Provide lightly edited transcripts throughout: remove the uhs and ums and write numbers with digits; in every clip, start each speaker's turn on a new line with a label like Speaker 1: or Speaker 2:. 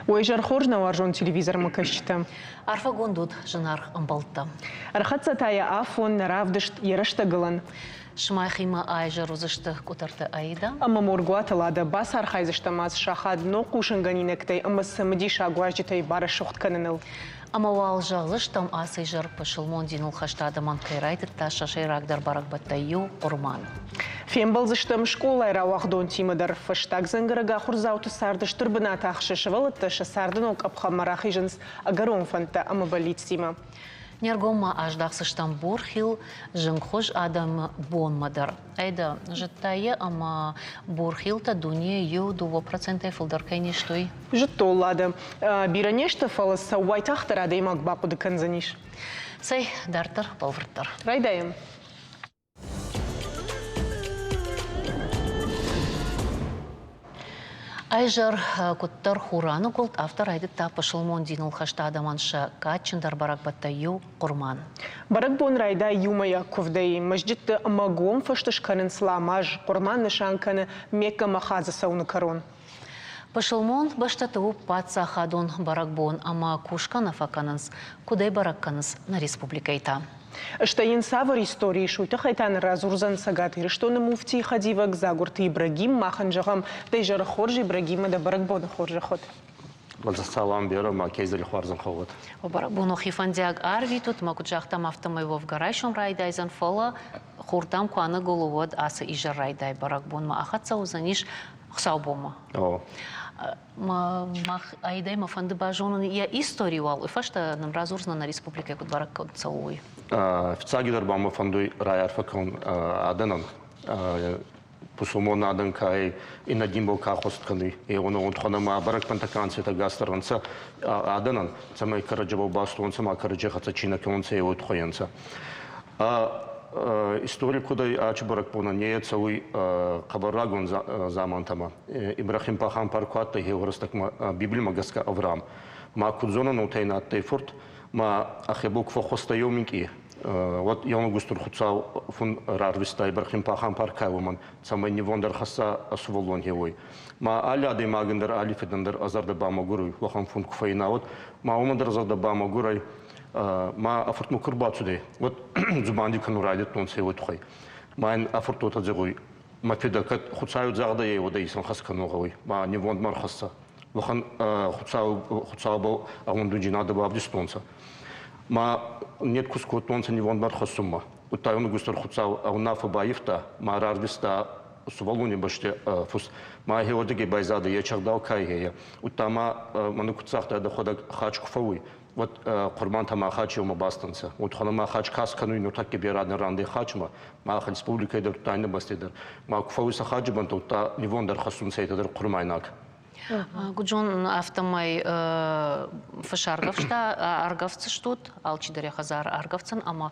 Speaker 1: Уӕ изӕр хорз, нӕ уарзон телевизормӕ кӕсджытӕ.
Speaker 2: Арфӕгонд уыд, зынаргъ ӕмбӕлттӕ.
Speaker 1: Ӕрхӕццӕ та йӕ афон нӕ равдыст йӕ рӕстӕгылӕн.
Speaker 2: Сымахимӕ айзӕр уыдзысты Къутӕрты Аидӕ.
Speaker 1: Ӕмӕ Моргуаты Лада бацархайдзыстӕм ацы сахат ног хъусынгӕнинӕгтӕй ӕмӕ цымыдисаг уазджытӕй барӕсугъд кӕныныл.
Speaker 2: Ӕмӕ уал зӕгъдзыстӕм, ацы изӕр пысылмон диныл хӕст адӕмӕн кӕй райдыдта сӕ сӕйрагдӕр бӕрӕгбӕттӕй иу Хъуырман.
Speaker 1: Фембӕлдзыстӕм скъолайы рауагъдонтимӕ дӕр. Фӕстаг дзӕнгӕрӕг ахуырдзауты царды стыр бынат ахсы, сывӕллӕттӕ сӕ царды ног къӕпхӕнмӕ рахизынц ӕгӕрон фӕндтӕ ӕмӕ бӕллицтимӕ.
Speaker 2: Не ргом ма аздахдзыстӕм бурхил, зынгхуыз адӕмы бонмӕ дӕр. Айда, зыдта йӕ ӕмӕ бурхилтӕ дунейы иу 2%-ӕй фылдӕр кӕй не сты, уый?
Speaker 1: Зыдтон, Лада. Бирӕ не сты, фӕлӕ сӕ уайтагъддӕр адӕймаг бахъуыды кӕндзӕнис.
Speaker 2: Цӕй, дарддӕр бӕлвырддӕр.
Speaker 1: Райдайӕм.
Speaker 2: Ӕзӕр куыддӕр хур аныгуылд, афтӕ райдыдта пысылмон диныл хӕст адӕмӕн сӕ кадджындӕр бӕрӕгбӕттӕй иу Хъуырман.
Speaker 1: Бӕрӕгбон райдайы иумӕйаг куывдӕй. Мӕзджытты ӕмӕ гом фысты скӕнынц ламаз. Хъуырман нысан кӕны Меккӕ ӕмӕ Хадзы цӕуыны кӕрон.
Speaker 2: Пысылмон бӕстӕты у паддзахадон бӕрӕгбон ӕмӕ кусгӕ нӕ фӕкӕнынц, куыд ӕй бӕрӕг кӕнынц нӕ республикӕйы та.
Speaker 1: Стӕй йын цавӕр истори ис, уый тыххӕй та нын радзурдзӕн Цӕгат Ирыстоны муфтийы хӕдивӕг Дзагуырты Ибрагим. Махӕн зӕгъӕм, дӕ изӕры хорз, Ибрагиммӕ дӕ бӕрӕгбоны хорзӕх уӕд.
Speaker 3: Салам берӕ ма кезели хуарзӕнхӕ уӕд.
Speaker 2: Бӕрӕгбоны хи фӕндиаг арвитут, мӕ куыд загътам, афтӕмӕй уӕвгӕ райсом райдайдзӕн, фӕлӕ хуртӕм куы аныгуылы, уӕд ацы изӕр райдай бӕрӕгбонмӕ ахӕццӕ уыдзӕнис хуыцаубонмӕ. Мах айдӕй мӕ фӕнды базонын йӕ истори уал, уый фӕстӕ нын радзурдзынӕ нӕ республикӕйы куыд бӕрӕг цӕуы, уый.
Speaker 3: Фыццагидӕр ба мӕ фӕндуй райарфӕ кӕнун адӕнӕн. Пусулмон адӕн ка ӕй, иннӕ динбӕл ка хуӕст кӕнуй, еуонӕ ӕма бӕрӕгбӕнтӕ ка нцӕ, гасдӕр ӕнцӕ адӕнӕн, цӕмӕй кӕрӕдзебӕл бастуонцӕ ма кӕрӕдзей хӕццӕ чи нӕ кӕнонцӕ, еуӕ туххӕй ӕнцӕ. Истори куд ӕй ачи бӕрӕгбонӕн е цӕуй хъӕбӕр рагон дзамантӕмӕ. Ибрахим пахампар ку адтӕй хеуӕрӕстӕгмӕ Библимӕ гӕсгӕ Авраам. Ма куд зонӕн, уотӕ ин адтӕй фурт, ма ӕхебӕл ку фӕххуӕстӕй еу минкъий, уӕд еунӕг устур Хуцау фун рарвиста Ибрахим пахампар ка уомӕн, цӕмӕй нивонд ӕрхӕсса сувӕллон хеуой. Ма алли адӕймагӕн дӕр, алли фидӕн дӕр ӕ зӕрдӕ бамӕгур уй, уӕхӕн фун ку фӕййина, уӕд ма уомӕн дӕр ӕ зӕрдӕ бамӕгур ӕй, ма ӕ фуртмӕ ку рбацудӕй, уӕд дзубанди кӕнун райдӕдтонцӕ уой туххӕй. Ма ин ӕ фурт уотӕ зӕгъуй: Мӕ фидӕ кӕд Хуцауи загъдӕй ӕй, уӕд ӕй исӕнхӕст кӕнун гъӕуй, ма нивонд ма рхӕссӕ. Уӕхӕн Хуцау Хуцаубӕл ӕууӕндундзийнадӕ бавдистонцӕ. Ма нет куст кодтонцӕ нивонд ма рхӕссунмӕ. Удта устур Хуцау ӕ унаффӕ байивта, ма рарвиста сувӕллони бӕсти фус. Ма хеуордиги байзадӕй е чӕгъдау ка ӕй, удта ма мӕнӕ куд загъта, дӕхуӕдӕг хач ку фӕууй, уӕд хъурмантӕ ма хачеумӕ бастӕнцӕ. Уӕд ма хач кас кӕнуй нуртӕкки берӕ рандӕй хачмӕ, мах республикӕй дӕр, удта иннӕ бӕсти дӕр. Ма ку фӕууй сӕ хаджи бӕнтӕ, удта нивонд ӕрхӕссунцӕ етӕ дӕр хъурмайнаг.
Speaker 2: Гуджон, афтӕмӕй фысӕргӕвста ӕргӕвддзыстут, алчидӕр йӕ хӕдзары ӕргӕвддзӕн ӕмӕ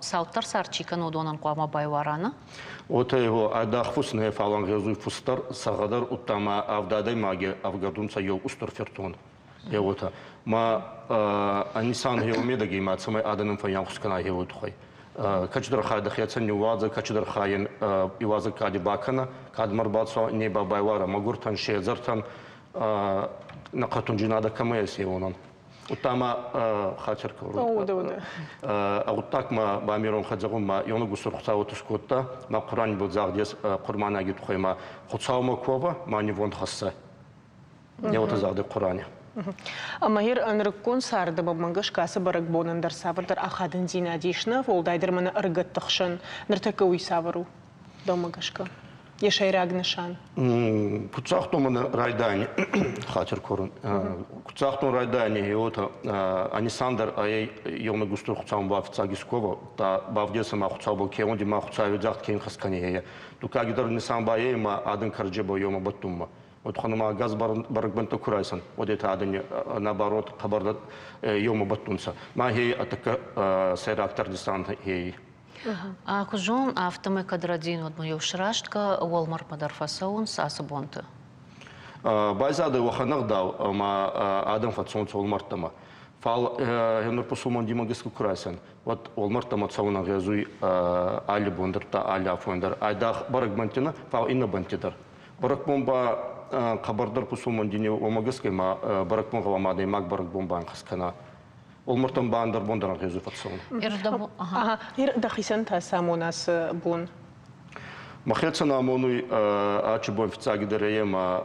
Speaker 2: цауддӕр цард чи кӕны, уыдонӕн хъуамӕ байуара, нӕ?
Speaker 3: Уотӕ айдагъ фус нӕ, фал ӕнгъезуй фустӕр, сӕгъӕдӕр, удта ма авд адӕймаги ӕвгӕрдунцӕ еу устур фертон. Е уотӕ. Ма нисан хеумедӕги ма цӕмӕй адӕнӕн фӕййанхус кӕна хеуой туххӕй. Кӕцидӕр хай дӕхецӕн ниууадзӕ, кӕцидӕр хайӕн иуазӕг кади бакӕнӕ, кӕд ма рбацуа, не ба байуара мӕгуртӕн, седзӕртӕн, нӕхъӕртунджийнадӕ кӕмӕ ес, еуонӕн. Удта ма хатир
Speaker 1: корун.
Speaker 3: Гъуддаг ма бамирон хӕдзӕгъун ма еунӕг устур Хуцау скодта, ма Хъурани бодзагъд ес хъурманаги туххӕй ма Хуцаумӕ ковӕ, ма нивонд хӕссӕ. Еуотӕ загъди Хъурани.
Speaker 1: Ӕмӕ ир нырыккон царды мӕнмӕ гӕсгӕ ацы бӕрӕгбонӕн дӕр цавӕрдӕр ахадындзинад ис, нӕ, уӕлдайдӕр мӕнӕ ӕрыгӕтты хсӕн. Ныртӕккӕ уый цавӕр у, дӕумӕ гӕсгӕ? Йӕ сӕйраг нысан?
Speaker 3: Куд загътон мӕнӕ райдайӕни, хатир корун, куд загътон райдайӕни, еуотӕ Анисандр ӕй еунӕг устур Хуцаумӕ бафиццаг искова, та бавдесӕ ма Хуцаубӕл ке онди ма Хуцауи загъд ке ӕнхӕст кӕни ӕй. Дуккаги дӕр нисан ба ӕй ма адӕн кӕрӕдзебӕл еумӕ бӕттунмӕ. Уотхонӕ газ бӕрӕгбӕнттӕ ку райсӕн, уӕд етӕ адӕни наоборот хъӕбӕр еумӕ бӕттунцӕ. Ма хей ӕтӕккӕ сӕйрагдӕр дистант хей.
Speaker 2: А куы зон, афтӕмӕй кӕд рӕдийын, уӕд ма еу срастгӕ уӕлмӕрдмӕ дӕр фӕцӕуынц ацы бонты.
Speaker 3: Байзадӕй уӕхӕн ӕгъдау, ӕма адӕм фӕцӕунцӕ уӕлмӕрдтӕмӕ. Фал нур пусулмон димӕ гӕсгӕ ку райсӕн, уӕд уӕлмӕрдтӕмӕ цӕун ӕнгъезуй алли бон дӕр, алли афон дӕр. Айдагъ бӕрӕгбӕнтти нӕ, фал иннӕ бӕнтти дӕр. Бӕрӕгбон ба хъӕбӕрдӕр пусулмон дини уомӕ гӕсгӕ ма бӕрӕгбон гъӕуама адӕймаг бӕрӕгбон банхӕст кӕна. Олмартӕн ба ӕндӕр бон дӕр ӕнгъезуй фӕццӕун.
Speaker 1: Ага, дӕхицӕн та цы амона ацы бон?
Speaker 3: Мӕхецӕн амонуй ачи бон фиццагидӕр е ма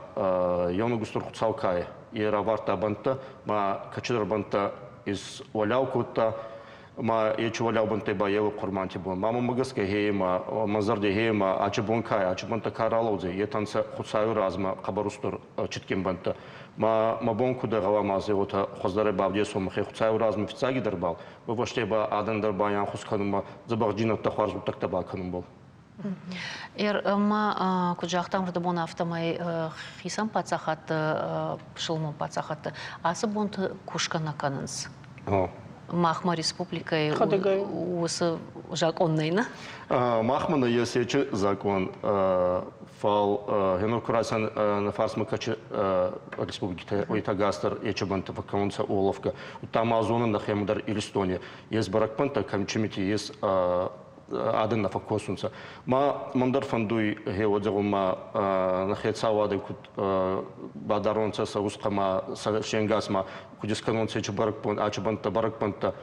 Speaker 3: еунӕг устур Хуцау ка е. Е равардта бӕнттӕ, ма кӕцидӕр бӕнттӕ исуӕлиау кодта, ма ечи уӕлиау бӕнттӕй ба еу хъурманти бон. Ма мӕмӕ гӕсгӕ хе ма мӕ зӕрди хе ма ачи бон ка е, ачи бӕнттӕ ка ралӕудзӕй, етӕ нцӕ Хуцауи размӕ хъӕбӕр устур читгин бӕнттӕ. Ма мӕ бон куд гъӕуама уотӕ хуӕздӕрӕй бавдесун мӕхе Хуцауи размӕ фиццагидӕр бал, уой фӕсте ба адӕн дӕр байанхус кӕнунмӕ дзӕбӕхджийнӕдтӕ хуарз гъуддӕгтӕ бакӕнунбӕл.
Speaker 2: Ма куыд загътам, рдӕбон афтӕмӕй хицӕн паддзахадты, пысылмон паддзахадты ацы бонты кусгӕ нӕ кӕнынц. Махмӕ республикӕйы уыцы закъон нӕй, нӕ?
Speaker 3: Махмӕ нӕ ес ечи закъон, фал хенор курасӕн нӕ фарсмӕ кӕчи республикитӕ уйтагастӕр ечи бӕнттӕ фӕккӕнунцӕ уловка. Удта ма зонӕн нӕхемӕ дӕр Иристони ес бӕрӕгбӕнттӕ, кӕмчимити ес адӕн нӕ фӕккосунцӕ. Ма мӕн дӕр фӕндуй хеуодзӕгъун ма нӕ хецауадӕ куд бадаронцӕ сӕ усхъӕмӕ, сӕ сенгасмӕ, куд искӕнонцӕ ечи бӕрӕгбон, ачи бӕнттӕ бӕрӕгбӕнттӕ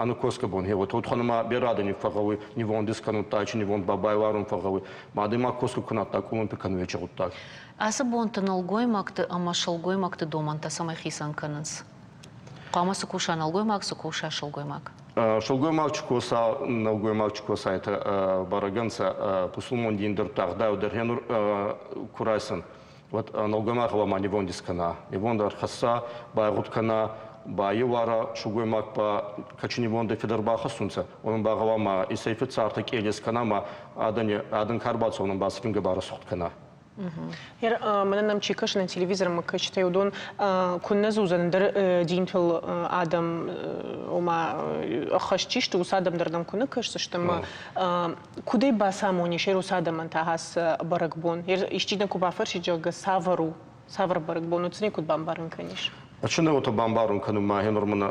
Speaker 3: ӕнӕкосгӕ бон хеуотӕ. Утхӕн ма берӕ адӕни фӕгъгъӕуй нивонд искӕнун, ачи нивонд ба байуарун фӕгъгъӕуй. Ма адӕймаг косгӕ ку надта, къулумпи кӕнуй ечи гъуддаг.
Speaker 2: Ацы бонты нӕлгоймӕгты ӕмӕ сылгоймӕгты домӕнтӕ цӕмӕй хицӕн кӕнынц? Хъуамӕ цы куса нӕлгоймаг, цы куса сылгоймаг?
Speaker 3: Сылгоймаг чи коса, нӕлгоймаг чи коса, это бӕрӕг ӕнцӕ пусулмон дин дӕр ӕгъдау дӕр хенур ку райсӕн, уӕд нӕлгоймаг гъӕуама нивонд искӕна. Нивонд ӕрхӕсса, байгъуд кӕна, байуара, сылгоймаг ба кӕчи нивондӕй федар бахӕссунцӕ, уонӕн ба гъӕуама исӕй фиццартӕ къелес кӕна ма адӕни адӕн ка ӕрбацӕуонӕн ба сӕ фингӕ барӕсугъд кӕна.
Speaker 1: Мӕнӕ нӕм чи кӕсы нӕ телевизормӕ кӕсджытӕй, уыдон куыннӕ дзурдзӕн ӕндӕр динтыл адӕм, ома ӕххӕст чи сты, уыцы адӕм дӕр нӕм куы нӕ кӕсдзысты ӕмӕ куыдӕй бацамонис уыцы адӕмӕн та ацы бӕрӕгбон? Исчи дӕ куы бафӕрсид, зӕгъгӕ, цавӕр у, цавӕр бӕрӕгбон у, цынӕ куыд бамбарын кӕнис?
Speaker 3: Ачынӕуотӕ бамбарун кӕнунмӕ хенур мӕнӕ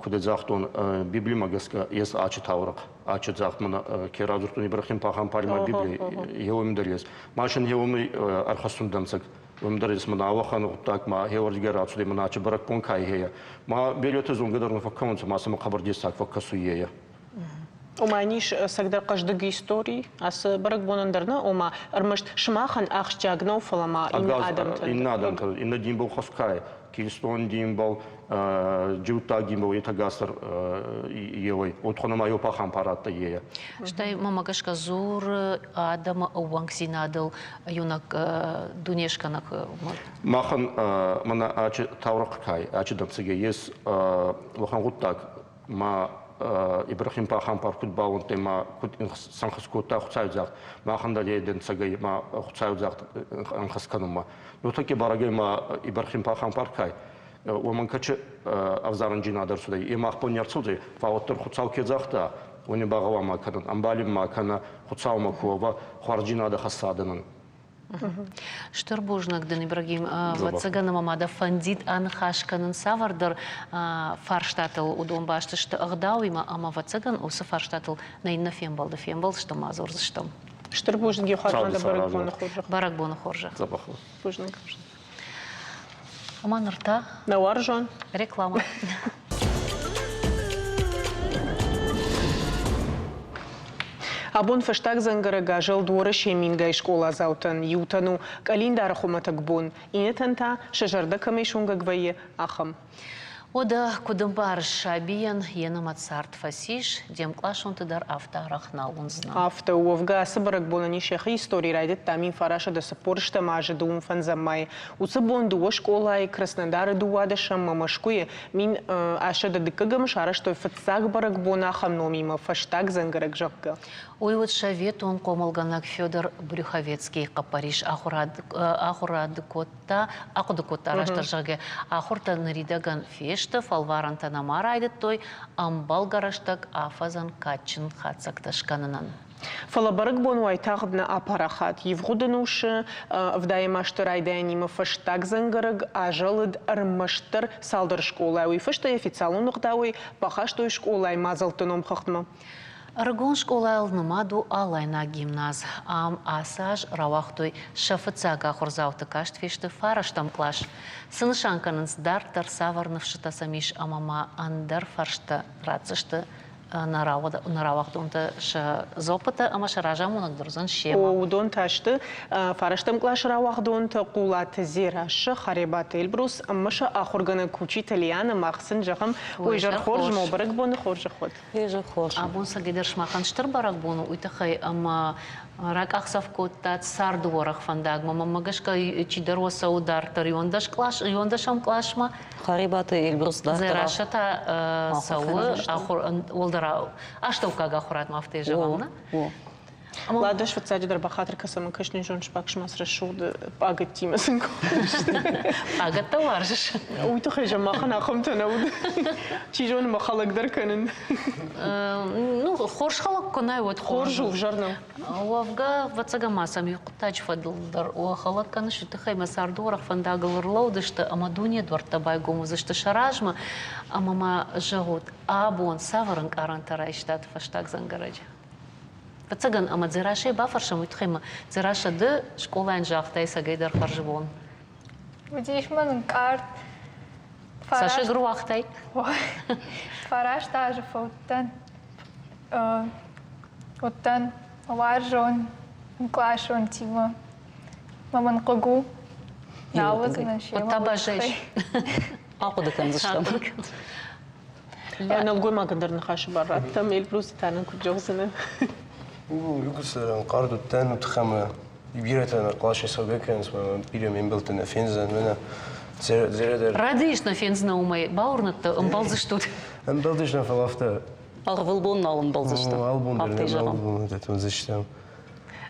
Speaker 3: куд загътон, Библимӕ гӕсгӕ ес ачи таурӕхъ. Ачи загъд мӕнӕ ке радзурдтон Ибрахим пахампаримӕ Библий еуеми дӕр ес. Ма син еуеми ӕрхӕссун дӕнцӕг. Уым дӕр ес мӕнӕ ауӕхӕн гъуддаг ма хеуӕрдигӕй рацудӕй мӕнӕ ачи бӕрӕгбон ка ехея. Ма беретӕ зонгӕ дӕр нӕ фӕккӕнунцӕ, ма сӕмӕ хъӕбӕр дессаг фӕккӕсуй ее.
Speaker 1: Ома ис ӕцӕгдӕр хъӕздыг истори ацы бӕрӕгбонӕн дӕр нӕ, ома ӕрмӕст сымахӕн ахсджиаг нӕу, фӕлӕ ма иннӕ адӕмтӕн.
Speaker 3: Иннӕ адӕмтӕн, иннӕ динбӕл хуӕцгӕй, киристон динбӕл, джиуттаг динбӕл етӕ гасдӕр еуӕй. Отхонӕ ма еу пахампар адтӕй ее.
Speaker 2: Стӕй мӕмӕ гӕсгӕ дзуры адӕмы ӕууӕнкдзинадыл иунӕг дунескӕнӕг.
Speaker 3: Махӕн мӕнӕ ачи таурӕхъ кай, ачи дӕнцӕгӕй ес уӕхӕн гъуддаг, ма Ибрахим пахампар куд баундтӕй ма куд сӕнхӕст кодта Хуцауи загъд, махӕн дӕр е дӕнцӕгӕй ма Хуцауи загъд ӕнхӕст кӕнунмӕ. Нуртӕкки бӕрӕгӕй ма Ибрахим пахампар кай, уомӕн кӕчи ӕвзарӕнджийнадӕ ӕрцудӕй, е мах бон не рцудӕй, фал уӕддӕр Хуцау ке загъта, уони багъӕуама кӕнӕн, ӕмбали ма кӕнӕ Хуцаумӕ ковӕ, хуарзджийнадӕ хӕсса адӕнӕн.
Speaker 2: Стыр бузныг дын, Ибрагим. Ӕвӕццӕгӕн ӕмӕ ма дӕ фӕндид аныхас кӕнын цавӕрдӕр фарстатыл. Уыдон баст сты ӕгъдауимӕ ӕмӕ, ӕвӕццӕгӕн, уыцы фарстатыл нӕ иннӕ фембӕлды фембӕлдзыстӕм, адзурдзыстӕм.
Speaker 1: Стыр бузныг, Йоханнӕ, бӕрӕгбоны хорзӕх.
Speaker 2: Бӕрӕгбоны хорзӕх.
Speaker 3: Дзӕбӕх.
Speaker 1: Бузныг.
Speaker 2: Ӕмӕ ныр та?
Speaker 1: Нӕ уарзон.
Speaker 2: Реклама.
Speaker 1: Абон фӕстаг дзӕнгӕрӕг азӕлд Уӕрӕсейы мингай скъоладзаутӕн. Иутӕн у къӕлиндары хуымӕтӕг бон, иннӕтӕн та сӕ зӕрдӕ кӕмӕй суынгӕг вӕййы, ахӕм.
Speaker 2: Уӕдӕ куыд ӕмбарыс, сабийӕн йе нӕмӕт цард фӕцис, де мкъласонты дӕр афтӕ арӕх нал уындзынӕ.
Speaker 1: Афтӕ уӕвгӕ ацы бӕрӕгбонӕн ис йӕхи истори райдыдта 1940 азы дыууын фӕндзӕм майы. Уыцы бон дыууӕ скъолайы Краснодары дыууадӕсӕммӕ Мӕскуыйы 1800 дыккӕгӕмы сарӕзтой фыццаг бӕрӕгбон ахӕм номимӕ фӕстаг дзӕнгӕрӕг, зӕгъгӕ.
Speaker 2: Уый уыд советон хъомылгӕнӕг Федор Брюховецкийы хъӕппӕрис ахуырад кодта, ахъуыды кодта растдӕр зӕгъгӕ, ахуыртӕ ныридӕгӕн фесты, фӕлварӕнтӕ нӕма райдыдтой, ӕмбӕлгӕ рӕстӕг афӕдзӕн кадджын хатдзӕгтӕ скӕнынӕн.
Speaker 1: Фӕлӕ бӕрӕгбон уайтагъд нӕ апарахат. Ивгъуыд ӕнусы ӕвдайӕм азты райдайӕнимӕ фӕстаг дзӕнгӕрӕг азӕлыд ӕрмӕстдӕр цалдӕр скъолайы. Уый фӕстӕ официалон ӕгъдауӕй бахастой скъолайы мадзӕлтты номхыгъдмӕ.
Speaker 2: Ӕрыгон скъолайыл нымад у Алайнаг гимназ. Ам ацы аз рауагътой сӕ фыццаг ахуырдзауты каст фесты фарӕстӕм кълас. Цы нысан кӕнынц дарддӕр, цавӕр ныфсытӕ сӕм ис ӕмӕ ма ӕндӕр фӕрстӕ ратдзысты нӕ рауагъдонтӕ сӕ дзуаппытӕ ӕмӕ сӕ разамонӕг дӕр уыдзӕн семӕ.
Speaker 1: Уыдон та сты фарӕстӕм къласы рауагъдонтӕ Хъулаты Дзерассӕ, Харебаты Эльбрус ӕмӕ сӕ ахуыргӕнӕг Кучиты Лианӕ. Мах сын зӕгъӕм, уый зӕр хорз, мӕ бӕрӕгбоны хорзӕх уӕд.
Speaker 2: Абон цӕгӕйдӕр сымахӕн стыр бӕрӕгбон у, уый тыххӕй ӕмӕ ракъахдзӕф кодтат царды уӕрӕх фӕндагмӕ. Мӕнмӕ гӕсгӕ, чидӕр уӕ цӕуы дарддӕр иуӕндӕсӕм къласмӕ.
Speaker 4: Харебаты Эльбрус дарддӕр
Speaker 2: Дзерассӕ та цӕуы ахуыр уӕлдӕр астӕуккаг ахуырадмӕ, афтӕ зӕгъӕм, нӕ?
Speaker 1: Ладӕш фыццаджыдӕр бахатыр кӕсӕм кӕснизон спаксмас рӕсугъд пъагӕттимӕ сын кодтой.
Speaker 2: Пъагӕттӕ уарзыс?
Speaker 1: Уый тыххӕй зӕ махӕн ахӕмтӕ нӕ уыд. Чи зоны, мӕ хӕлӕг дӕр кӕнын.
Speaker 2: Ну, хорз хӕлӕг куы нӕ, уӕд
Speaker 1: хорз у, ӕвзӕр нӕу.
Speaker 2: Уӕвгӕ, ӕвӕццӕгӕн ма сӕм иу хъуыддаджы фӕдыл дӕр хӕлӕг кӕныс, уый тыххӕй мӕ царды уӕрӕх фӕндагыл ӕрлӕудысты ӕмӕ дуне дуӕрттӕ байгом уыдзысты сӕ размӕ. Ӕмӕ ма зӕгъут, абон цавӕр ӕнкъарӕнтӕ райстат фӕстаг дзӕнгӕрӕджы? Ӕвӕццӕгӕн, ӕмӕ Дзерассӕйы бафӕрсӕм уый тыххӕй ма Дзерассӕ, ды скъолайӕн загътай цӕгӕйдӕр хӕрзбон.
Speaker 5: Уыдис мын ӕнкъард.
Speaker 2: Цӕссыг руагътай?
Speaker 5: Фараст азы фӕуыдтӕн. Уыдтӕн уарзон къласонтимӕ. Мӕ мын хъыг у. Нал уыдзынӕн семӕ.
Speaker 2: Уӕд та баззайыс.
Speaker 4: Ахъуыды кӕндзыстӕм.
Speaker 1: Нӕлгоймагӕн дӕр ныхасы бар радтам, Эльбрусы та нын куыд зӕгъдзынӕ?
Speaker 6: Люксы ӕнкъард уыдтӕн, уыдтӕн ӕмӕ бирӕтӕ нӕ къласы цӕугӕ кӕнынц, мӕ бирӕ ме мбӕлттӕ нӕ фендзынӕн, мӕнӕ Дзерӕ дӕр.
Speaker 2: Рӕдийыс нӕ фендзынӕ уымӕй, бауырныдта, ӕмбӕлдзыстут?
Speaker 6: Ӕмбӕлдыстӕм, фӕлӕ афтӕ.
Speaker 4: Ӕрвылбон нал ӕмбӕлдзыстӕм.
Speaker 6: Ӕрвылбон дӕр нал ӕмбӕлдзыстӕм.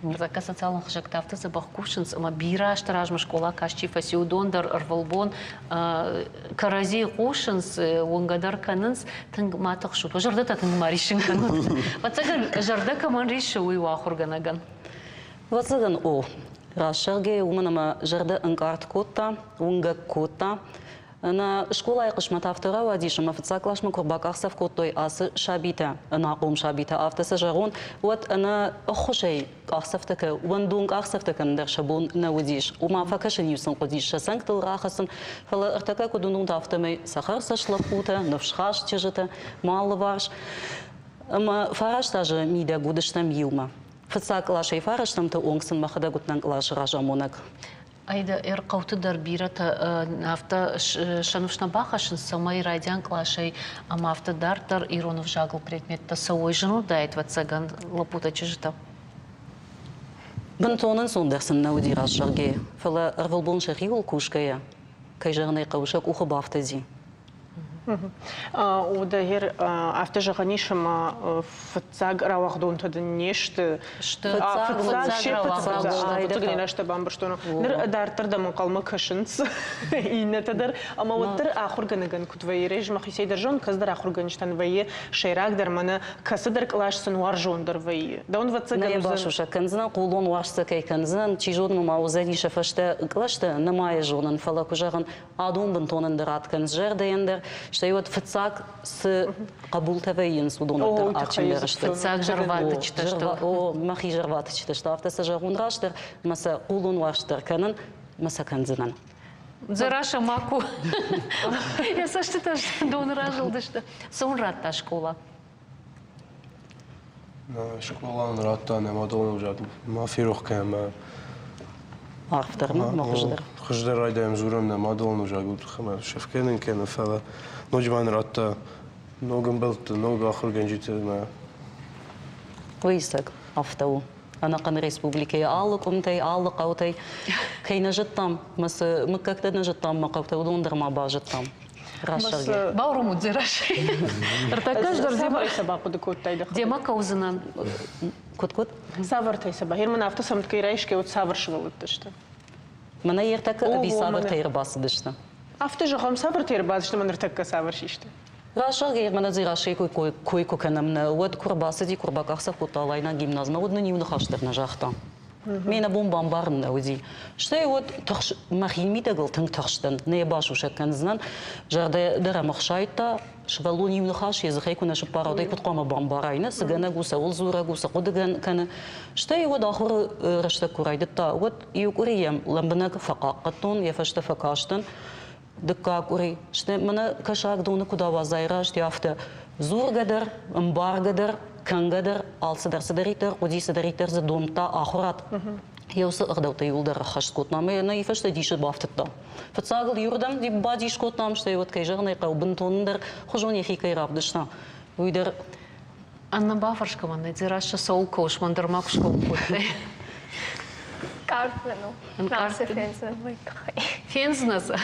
Speaker 2: Ныртӕккӕ социалон хызӕгтӕ афтӕ дзӕбӕх кусынц, ӕмӕ бирӕ азты размӕ скъола каст чи фӕци, уыдон дӕр ӕрвылбон кӕрӕдзийы хъусынц, уынгӕ дӕр кӕнынц. Тынг ма тыхсут, уӕ зӕрдӕтӕ тынг ма риссын кӕнут. Ӕвӕццӕгӕн, зӕрдӕ кӕмӕн риссы, уый у ахуыргӕнӕгӕн.
Speaker 4: Ӕвӕццӕгӕн, о. Раст зӕгъгӕйӕ, уымӕн ӕмӕ зӕрдӕ ӕнкъард кодта, уынгӕг кодта. Нӕ скъолайы хъысмӕт афтӕ рауадис, ӕмӕ фыццаг къласмӕ куы ӕрбакъахдзӕф кодтой ацы сабитӕ, ӕнахъом сабитӕ, афтӕ сӕ зӕгъон, уӕд ӕнӕ ӕххуысӕй къахдзӕфтӕ, уӕндон къахдзӕфтӕ кӕнын дӕр сӕ бон нӕ уыдис. Ома фӕкӕсын-иу сын хъуыдис сӕ цӕнгтыл рахӕцын, фӕлӕ ӕртӕккӕ куыд уынут, афтӕмӕй цӕхӕрцӕст лӕппутӕ, ныфсхаст чызджытӕ мӕ алыварс. Ӕмӕ фараст азы мидӕг уыдыстӕм иумӕ. Фыццаг къласӕй фарӕстӕмты онг сын мӕхӕдӕг уыдтӕн къласы разамонӕг.
Speaker 2: Айда ӕрхъӕуты дӕр бирӕтӕ афтӕ сӕ ныфс нӕ бахӕссынц, цӕмӕй райдиан къласӕй ӕмӕ афтӕ дарддӕр ирон ӕвзагыл предметтӕ цӕуой. Зын уыдаид, ӕвӕццӕгӕн, лӕппутӕ, чызджытӕ.
Speaker 4: Бынтон ӕнцондӕр сын нӕ уыди раст зӕгъгӕйӕ, фӕлӕ ӕрвылбон сӕхиуыл кусгӕйӕ, кӕй зӕгъын ӕй хъӕуы, сӕ къухы бафтыди.
Speaker 1: Уӕдӕ афтӕ зӕгъӕн ис, ӕмӕ фыццаг рауагъдонтӕ дын не сты.
Speaker 2: Фыццаг
Speaker 1: се фыццаг рӕстӕ бамбӕрстон. Ныр дарддӕр дӕм ӕнхъӕлмӕ кӕсынц иннӕтӕ дӕр. Ӕмӕ уӕддӕр ахуыргӕнӕгӕн куыд вӕййы, рез мӕхицӕй дӕр зонын, кӕцыдӕр ахуыргӕнджытӕн вӕййы сӕйрагдӕр мӕнӕ кӕцыдӕр кълас сын уарзондӕр вӕййы. Дӕуӕн ӕвӕццӕгӕн
Speaker 4: Нӕ басусӕг кӕндзынӕн, хъулон уарзт сӕ кӕй кӕндзынӕн, чи зоны ма уыдзӕни сӕ фӕстӕ кълӕстӕ, нӕма йӕ зонын, фӕлӕ куы зӕгъын, адон бынтон ӕндӕр ад кӕнынц зӕрдӕйӕн дӕр, стӕй уӕд фыццаг цы хъӕбултӕ вӕййынц, уыдон дӕр адджындӕр сты.
Speaker 2: Фыццаг зӕрватыччытӕ сты.
Speaker 4: О, мӕхи зӕрватыччытӕ сты. Афтӕ сӕ зӕгъон растдӕр, мӕ сӕ хъулон уарзт дӕр кӕнын, мӕ сӕ кӕндзынӕн.
Speaker 2: Дзерассӕ ма ку. Йӕ цӕстытӕ доны разылдысты. Цы уын радта скъола?
Speaker 6: Скъола нын радта нӕ мадӕлон ӕвзаг ма ферох кӕнӕм ӕмӕ
Speaker 4: Арфдӕр ма хуыздӕр.
Speaker 6: Хуыздӕр райдайӕм дзурӕм нӕ мадӕлон ӕвзагыл ӕмӕ сӕфгӕ нын кӕны, фӕлӕ ноджы ма нын радта ног ӕмбӕлтты, ног ахуыргӕнджыты ӕмӕ
Speaker 4: Уый ӕцӕг афтӕ у. Ӕнӕхъӕн республикӕйы алы къуымтӕй, алы хъӕутӕй кӕй нӕ зыдтам, мӕ цы мыггӕгтӕ нӕ зыдтам мӕ хъӕутӕ, уыдон дӕр ма базыдтам. Рӕсӕгӕй.
Speaker 2: Бауромут Дзерассӕ. Ӕртӕккӕ дӕр
Speaker 1: Цавӕртӕй сӕ бахъуыды кодтай дӕхӕдӕг?
Speaker 2: Демӕ кӕудзынӕн.
Speaker 4: Куыд, куыд?
Speaker 1: Цавӕртӕй сӕ ба? Герман афтӕ сӕмткӕй райсгӕ, уӕд цавӕр сывӕллӕттӕ сты?
Speaker 4: Мӕнӕ ӕртӕккӕ ӕви цавӕртӕй ӕрбацыдысты?
Speaker 1: Афтӕ зӕгъӕм, цавӕртӕй ӕрбацыдысты ӕмӕ ныртӕккӕ цавӕр систы?
Speaker 4: Рӕсӕгӕй мӕнӕ Дзерассӕйы кой кой куы кӕнӕм, нӕ, уӕд куы ӕрбацыди, куы ӕрбакъахдзӕф кодта Алайнаг гимназмӕ, уӕд нын иу ныхас дӕр нӕ загъта. Ме нӕбон бамбарын нӕ уыди. Стӕй уӕд тыхс, мӕхи мидӕгыл тынг тыхстӕн, нӕ йӕ басусӕг кӕндзынӕн. Зӕрдӕ дӕр ӕм ӕхсайдта, сывӕллон иу ныхас йӕ дзыхӕй куы нӕ сыппара, уӕд ӕй куыд хъуамӕ бамбарай, нӕ цы гӕнӕг у, цӕуыл дзурӕг у, цы хъуыды кӕны. Стӕй уӕд ахуыры рӕстӕг куы райдыдта, уӕд иу къуыри йӕм лӕмбынӕг фӕхъахъхъӕдтон, йӕ фӕстӕ фӕкастӕн. Дыккаг къуыри, стӕй мӕнӕ кӕсагдоны куыд ауадзай раст, афтӕ дзургӕ дӕр, ӕмбаргӕ дӕр, кӕнгӕ дӕр, алцыдӕр цыдӕриддӕр хъуыди, цыдӕриддӕр дзы домдта ахуырад, йӕ уыцы ӕгъдӕуттӕ иууылдӕр ӕххӕст кодта ӕмӕ нӕ фӕстӕ дисы бафтыдта. Фыццаг ыл иуырдӕм бадис кодтам, стӕй уӕд, кӕй зӕгъын ӕй хъӕуы, бынтондӕр хуызон йӕхи кӕй равдыста, уый дӕр.
Speaker 2: Анна бафӕрсгӕ мӕн, Дзерассӕ цӕуыл кӕуыс, мӕн дӕр ма куы скӕуын кодтай.
Speaker 5: Ӕнкъард мын у.
Speaker 2: Ӕнкъард
Speaker 5: фендзынӕн уый тыххӕй.
Speaker 2: Фендзынӕ дзы?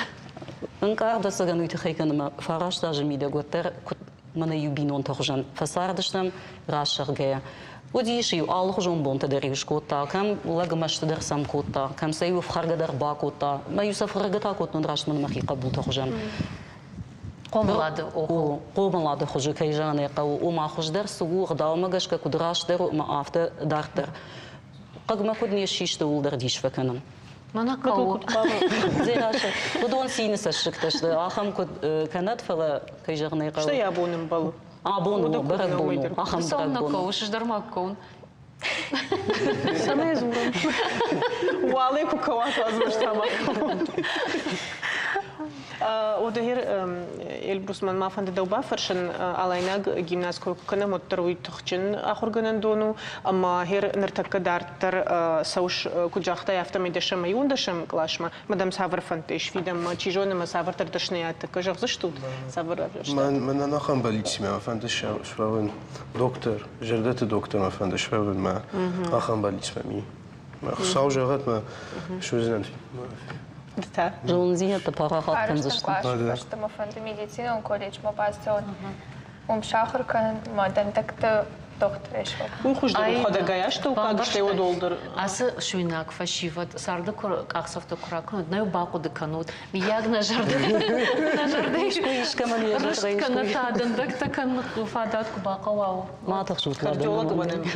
Speaker 4: Ӕнкъард ӕцӕгӕн уый тыххӕй кӕны мӕ 9 азы мидӕг уӕддӕр куыд мӕнӕ иу бинонты хуызӕн фӕцардыстӕм рӕсӕгъгӕйӕ. Уыдис-иу алыхуызон бонтӕ дӕр-иу скодта, кӕм лӕг мӕсты дӕр сӕм кодта, кӕм сӕ-иу ӕфхӕргӕ дӕр бакодта. Мӕ-иу сӕ ӕфхӕргӕ та кодтон раст мын мӕхи хъӕбулты хуызӕн.
Speaker 2: Хъомылады охыл.
Speaker 4: Хъомылады хуызы, кӕй зӕгъын ӕй хъӕуы, ома хуыздӕр цы у, ӕгъдаумӕ гӕсгӕ куыд растдӕр у ӕмӕ афтӕ дарддӕр. Хъыг мӕ куыд не ссисты, ууыл дӕр дис фӕкӕнын.
Speaker 2: Мӕнӕ хъӕуы.
Speaker 4: Дзерассӕ, уыдон цины цӕссыгтӕ сты, ахӕм куыд кӕнӕд, фӕлӕ, кӕй зӕгъын ӕй хъӕуы.
Speaker 1: Стӕй абон ӕмбӕлы.
Speaker 4: Абон у, бӕрӕгбон у, ахӕм бӕрӕгбон у.
Speaker 2: Кӕуыс, ӕз дӕр ма кӕуын.
Speaker 1: Цӕмӕй дзурӕм? Уӕле куы кӕуат, уадзмӕстӕ ма Одагер Эльбрус, мӕн ма фӕнды дӕу бафӕрсын, алайнаг гимназ куы кӕнӕм, уӕддӕр уый тыхджын ахуыргӕнӕндон у, ӕмӕ гъер ныртӕккӕ дарддӕр цӕуыс, куыд загътай, афтӕмӕй дӕсӕм ӕмӕ иуӕндӕсӕм къласмӕ. Мӕ дӕм цавӕр фӕндтӕ ис фидӕнмӕ? Чи зоны, мӕ цавӕрдӕр дӕсныйад тӕккӕ зӕгъдзыстут? Цавӕр равзӕрстат?
Speaker 6: Мӕнӕн ахӕм бӕллицимӕ мӕ фӕнды суӕвын доктор, зӕрдӕты доктор мӕ фӕнды суӕвын, мӕ ахӕм бӕллиц мӕм и. Мӕ Хуыцау зӕгъӕд, мӕ суыдзынӕн.
Speaker 1: Ды та?
Speaker 4: Зондзинӕдтӕ парахат кӕндзысты.
Speaker 5: Фарӕстӕм къласы фӕстӕ мӕ фӕнды медицинон колледжмӕ бацӕуын. Уым сахуыр кӕнын мӕ дӕндӕгты дохтырӕй суӕвын.
Speaker 1: Уый хуыздӕр у хӕдӕгай астӕуккаг, стӕй уӕд уӕлдӕр.
Speaker 2: Ацы суинаг фӕсивӕд царды куы къахдзӕфтӕ куы ракӕнут, нӕ бахъуыды кӕнут, миййаг нӕ зӕрдӕ нӕ зӕрдӕ
Speaker 4: искуы искӕмӕн йӕ
Speaker 2: рыст кӕнӕ та дӕндӕгтӕ кӕнын фадат куы бахъӕуа.
Speaker 4: Ма тыхсут,
Speaker 1: Кардиолог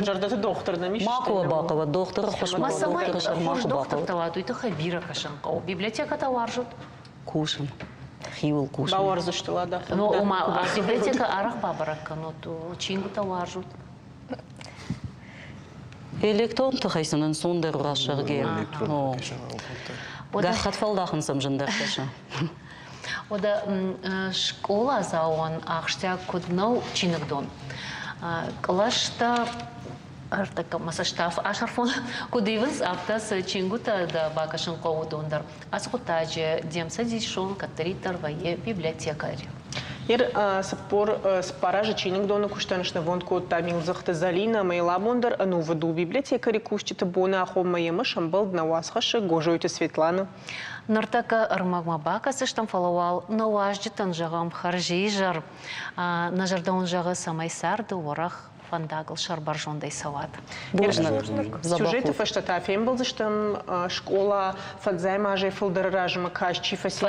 Speaker 1: зӕрдӕты дохтыр нӕм ис.
Speaker 4: Ма куы бахъӕуа дохтыры ххуыс
Speaker 2: ма цӕмӕй хорз дохтыртӕ уат, уый тыххӕй бирӕ кӕсын хъӕуы. Библиотекӕтӕ уарзут?
Speaker 4: Кусын. Хиуыл кусын.
Speaker 1: Бауарздзысты ладӕ.
Speaker 2: Ну, ома, библиотекӕ арӕх бабӕрӕг кӕнут, чингуытӕ уарзут?
Speaker 4: Электрон тыхӕй сын ӕнцондӕр у расӕгъгӕ. Гӕххӕтт фӕлдахын сӕм зындӕр кӕсы.
Speaker 2: Уӕдӕ скъоладзауӕн ахсджиаг куыд нӕу чиныгдон? Кълӕстӕ ӕртӕккӕ мӕ цӕстӕф асӕрфон куыд ивынц, афтӕ цы чингуытӕ дӕ бакӕсын хъӕуы, уыдон дӕр. Ацы хъуыддаджы де мцӕдисон кӕддӕриддӕр вӕййы библиотекарь.
Speaker 1: Ир 44 азы чиныгдоны куыстӕн снывонд кодта Милдзыхты Зӕлинӕ ӕмӕ йыл абон дӕр ӕнувыд у библиотекари кусджыты боны агъоммӕ йемӕ сӕмбӕлд нӕ уацхӕссӕг Гозойты Светланӕ.
Speaker 2: Ныртӕккӕ ӕрмӕгмӕ бакӕсдзыстӕм, фӕлӕ уал нӕ уазджытӕн зӕгъӕм хӕрзизӕр. Нӕ зӕрдӕ уын зӕгъы, цӕмӕй царды уӕрӕх фӕндагыл сӕрбӕрзондӕй цӕуат.
Speaker 4: Бузныг.
Speaker 1: Сюжеты фӕстӕ та фембӕлдзыстӕм скъола фӕндзайӕм азӕй фылдӕры размӕ каст чи фӕци,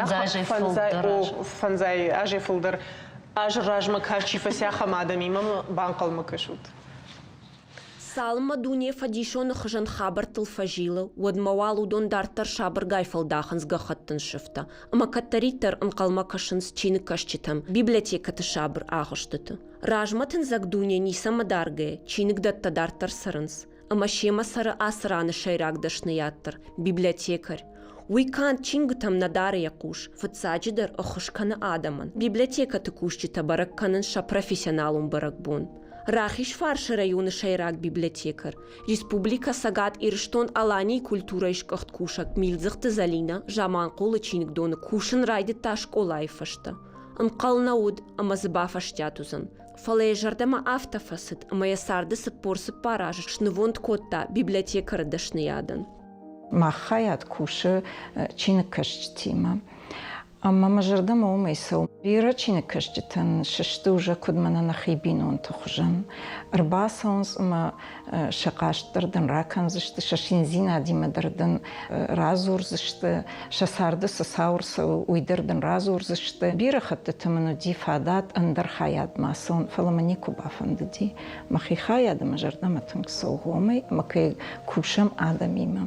Speaker 1: фӕндзай азӕй фылдӕр азы размӕ каст чи фӕци, ахӕм адӕмимӕ банхъӕлмӕ кӕсут.
Speaker 7: Цалынмӕ дуне фӕдисоны хуызӕн хабӕрттыл фӕзилы, уӕдмӕ уал уыдон дарддӕр сабыргай фӕлдахынц гӕххӕттын сыфтӕ ӕмӕ кӕддӕриддӕр ӕнхъӕлмӕ кӕсынц чиныгкӕсджытӕм библиотекӕты сабыр агъуыстыты. Размӕ тындзӕг дуне ницӕмӕ даргӕ, чиныгдӕттӕ дарддӕр цӕрынц, ӕмӕ семӕ цӕры ацы раны сӕйраг дӕсныйад дӕр – библиотекарь. Уый канд чингуытӕм нӕ дары йӕ хъус, фыццаджыдӕр ӕххуыс кӕны адӕмӕн. Библиотекӕты кусджытӕ бӕрӕг кӕнынц сӕ профессионалон бӕрӕгбон. Рахизфарсы районы сӕйраг библиотекарь, Республикӕ Цӕгат Ирыстон-Аланийы культурӕйы сгуыхт кусӕг Милдзыхты Зӕлинӕ Заманхъулы чиныгдоны кусын райдыдта скъолайы фӕстӕ. Ӕнхъӕл нӕ уыд, ӕмӕ дзы бафӕстиат уыдзӕн. Фӕлӕ йӕ зӕрдӕмӕ афтӕ фӕцыд, ӕмӕ йӕ царды 44 азы снывонд кодта
Speaker 8: Ӕмӕ мӕ зӕрдӕмӕ уымӕй цӕуы. Бирӕ чиныгкӕсджытӕн сысты уже куыд мӕнӕ нӕхи бинонты хуызӕн. Ӕрбацӕуынц ӕмӕ сӕ хъаст дӕр дын ракӕндзысты, сӕ циндзинадимӕ дӕр дын радзурдзысты, сӕ царды цы цау ӕрцӕуы, уый дӕр дын радзурдзысты. Бирӕ хӕттыты мын уыди фадат ӕндӕр хайадмӕ ацӕуын, фӕлӕ мӕ никуы бафӕндыди. Мӕхи хайады мӕ зӕрдӕмӕ тынг цӕуы уымӕй, ӕмӕ кӕй кусӕм адӕмимӕ.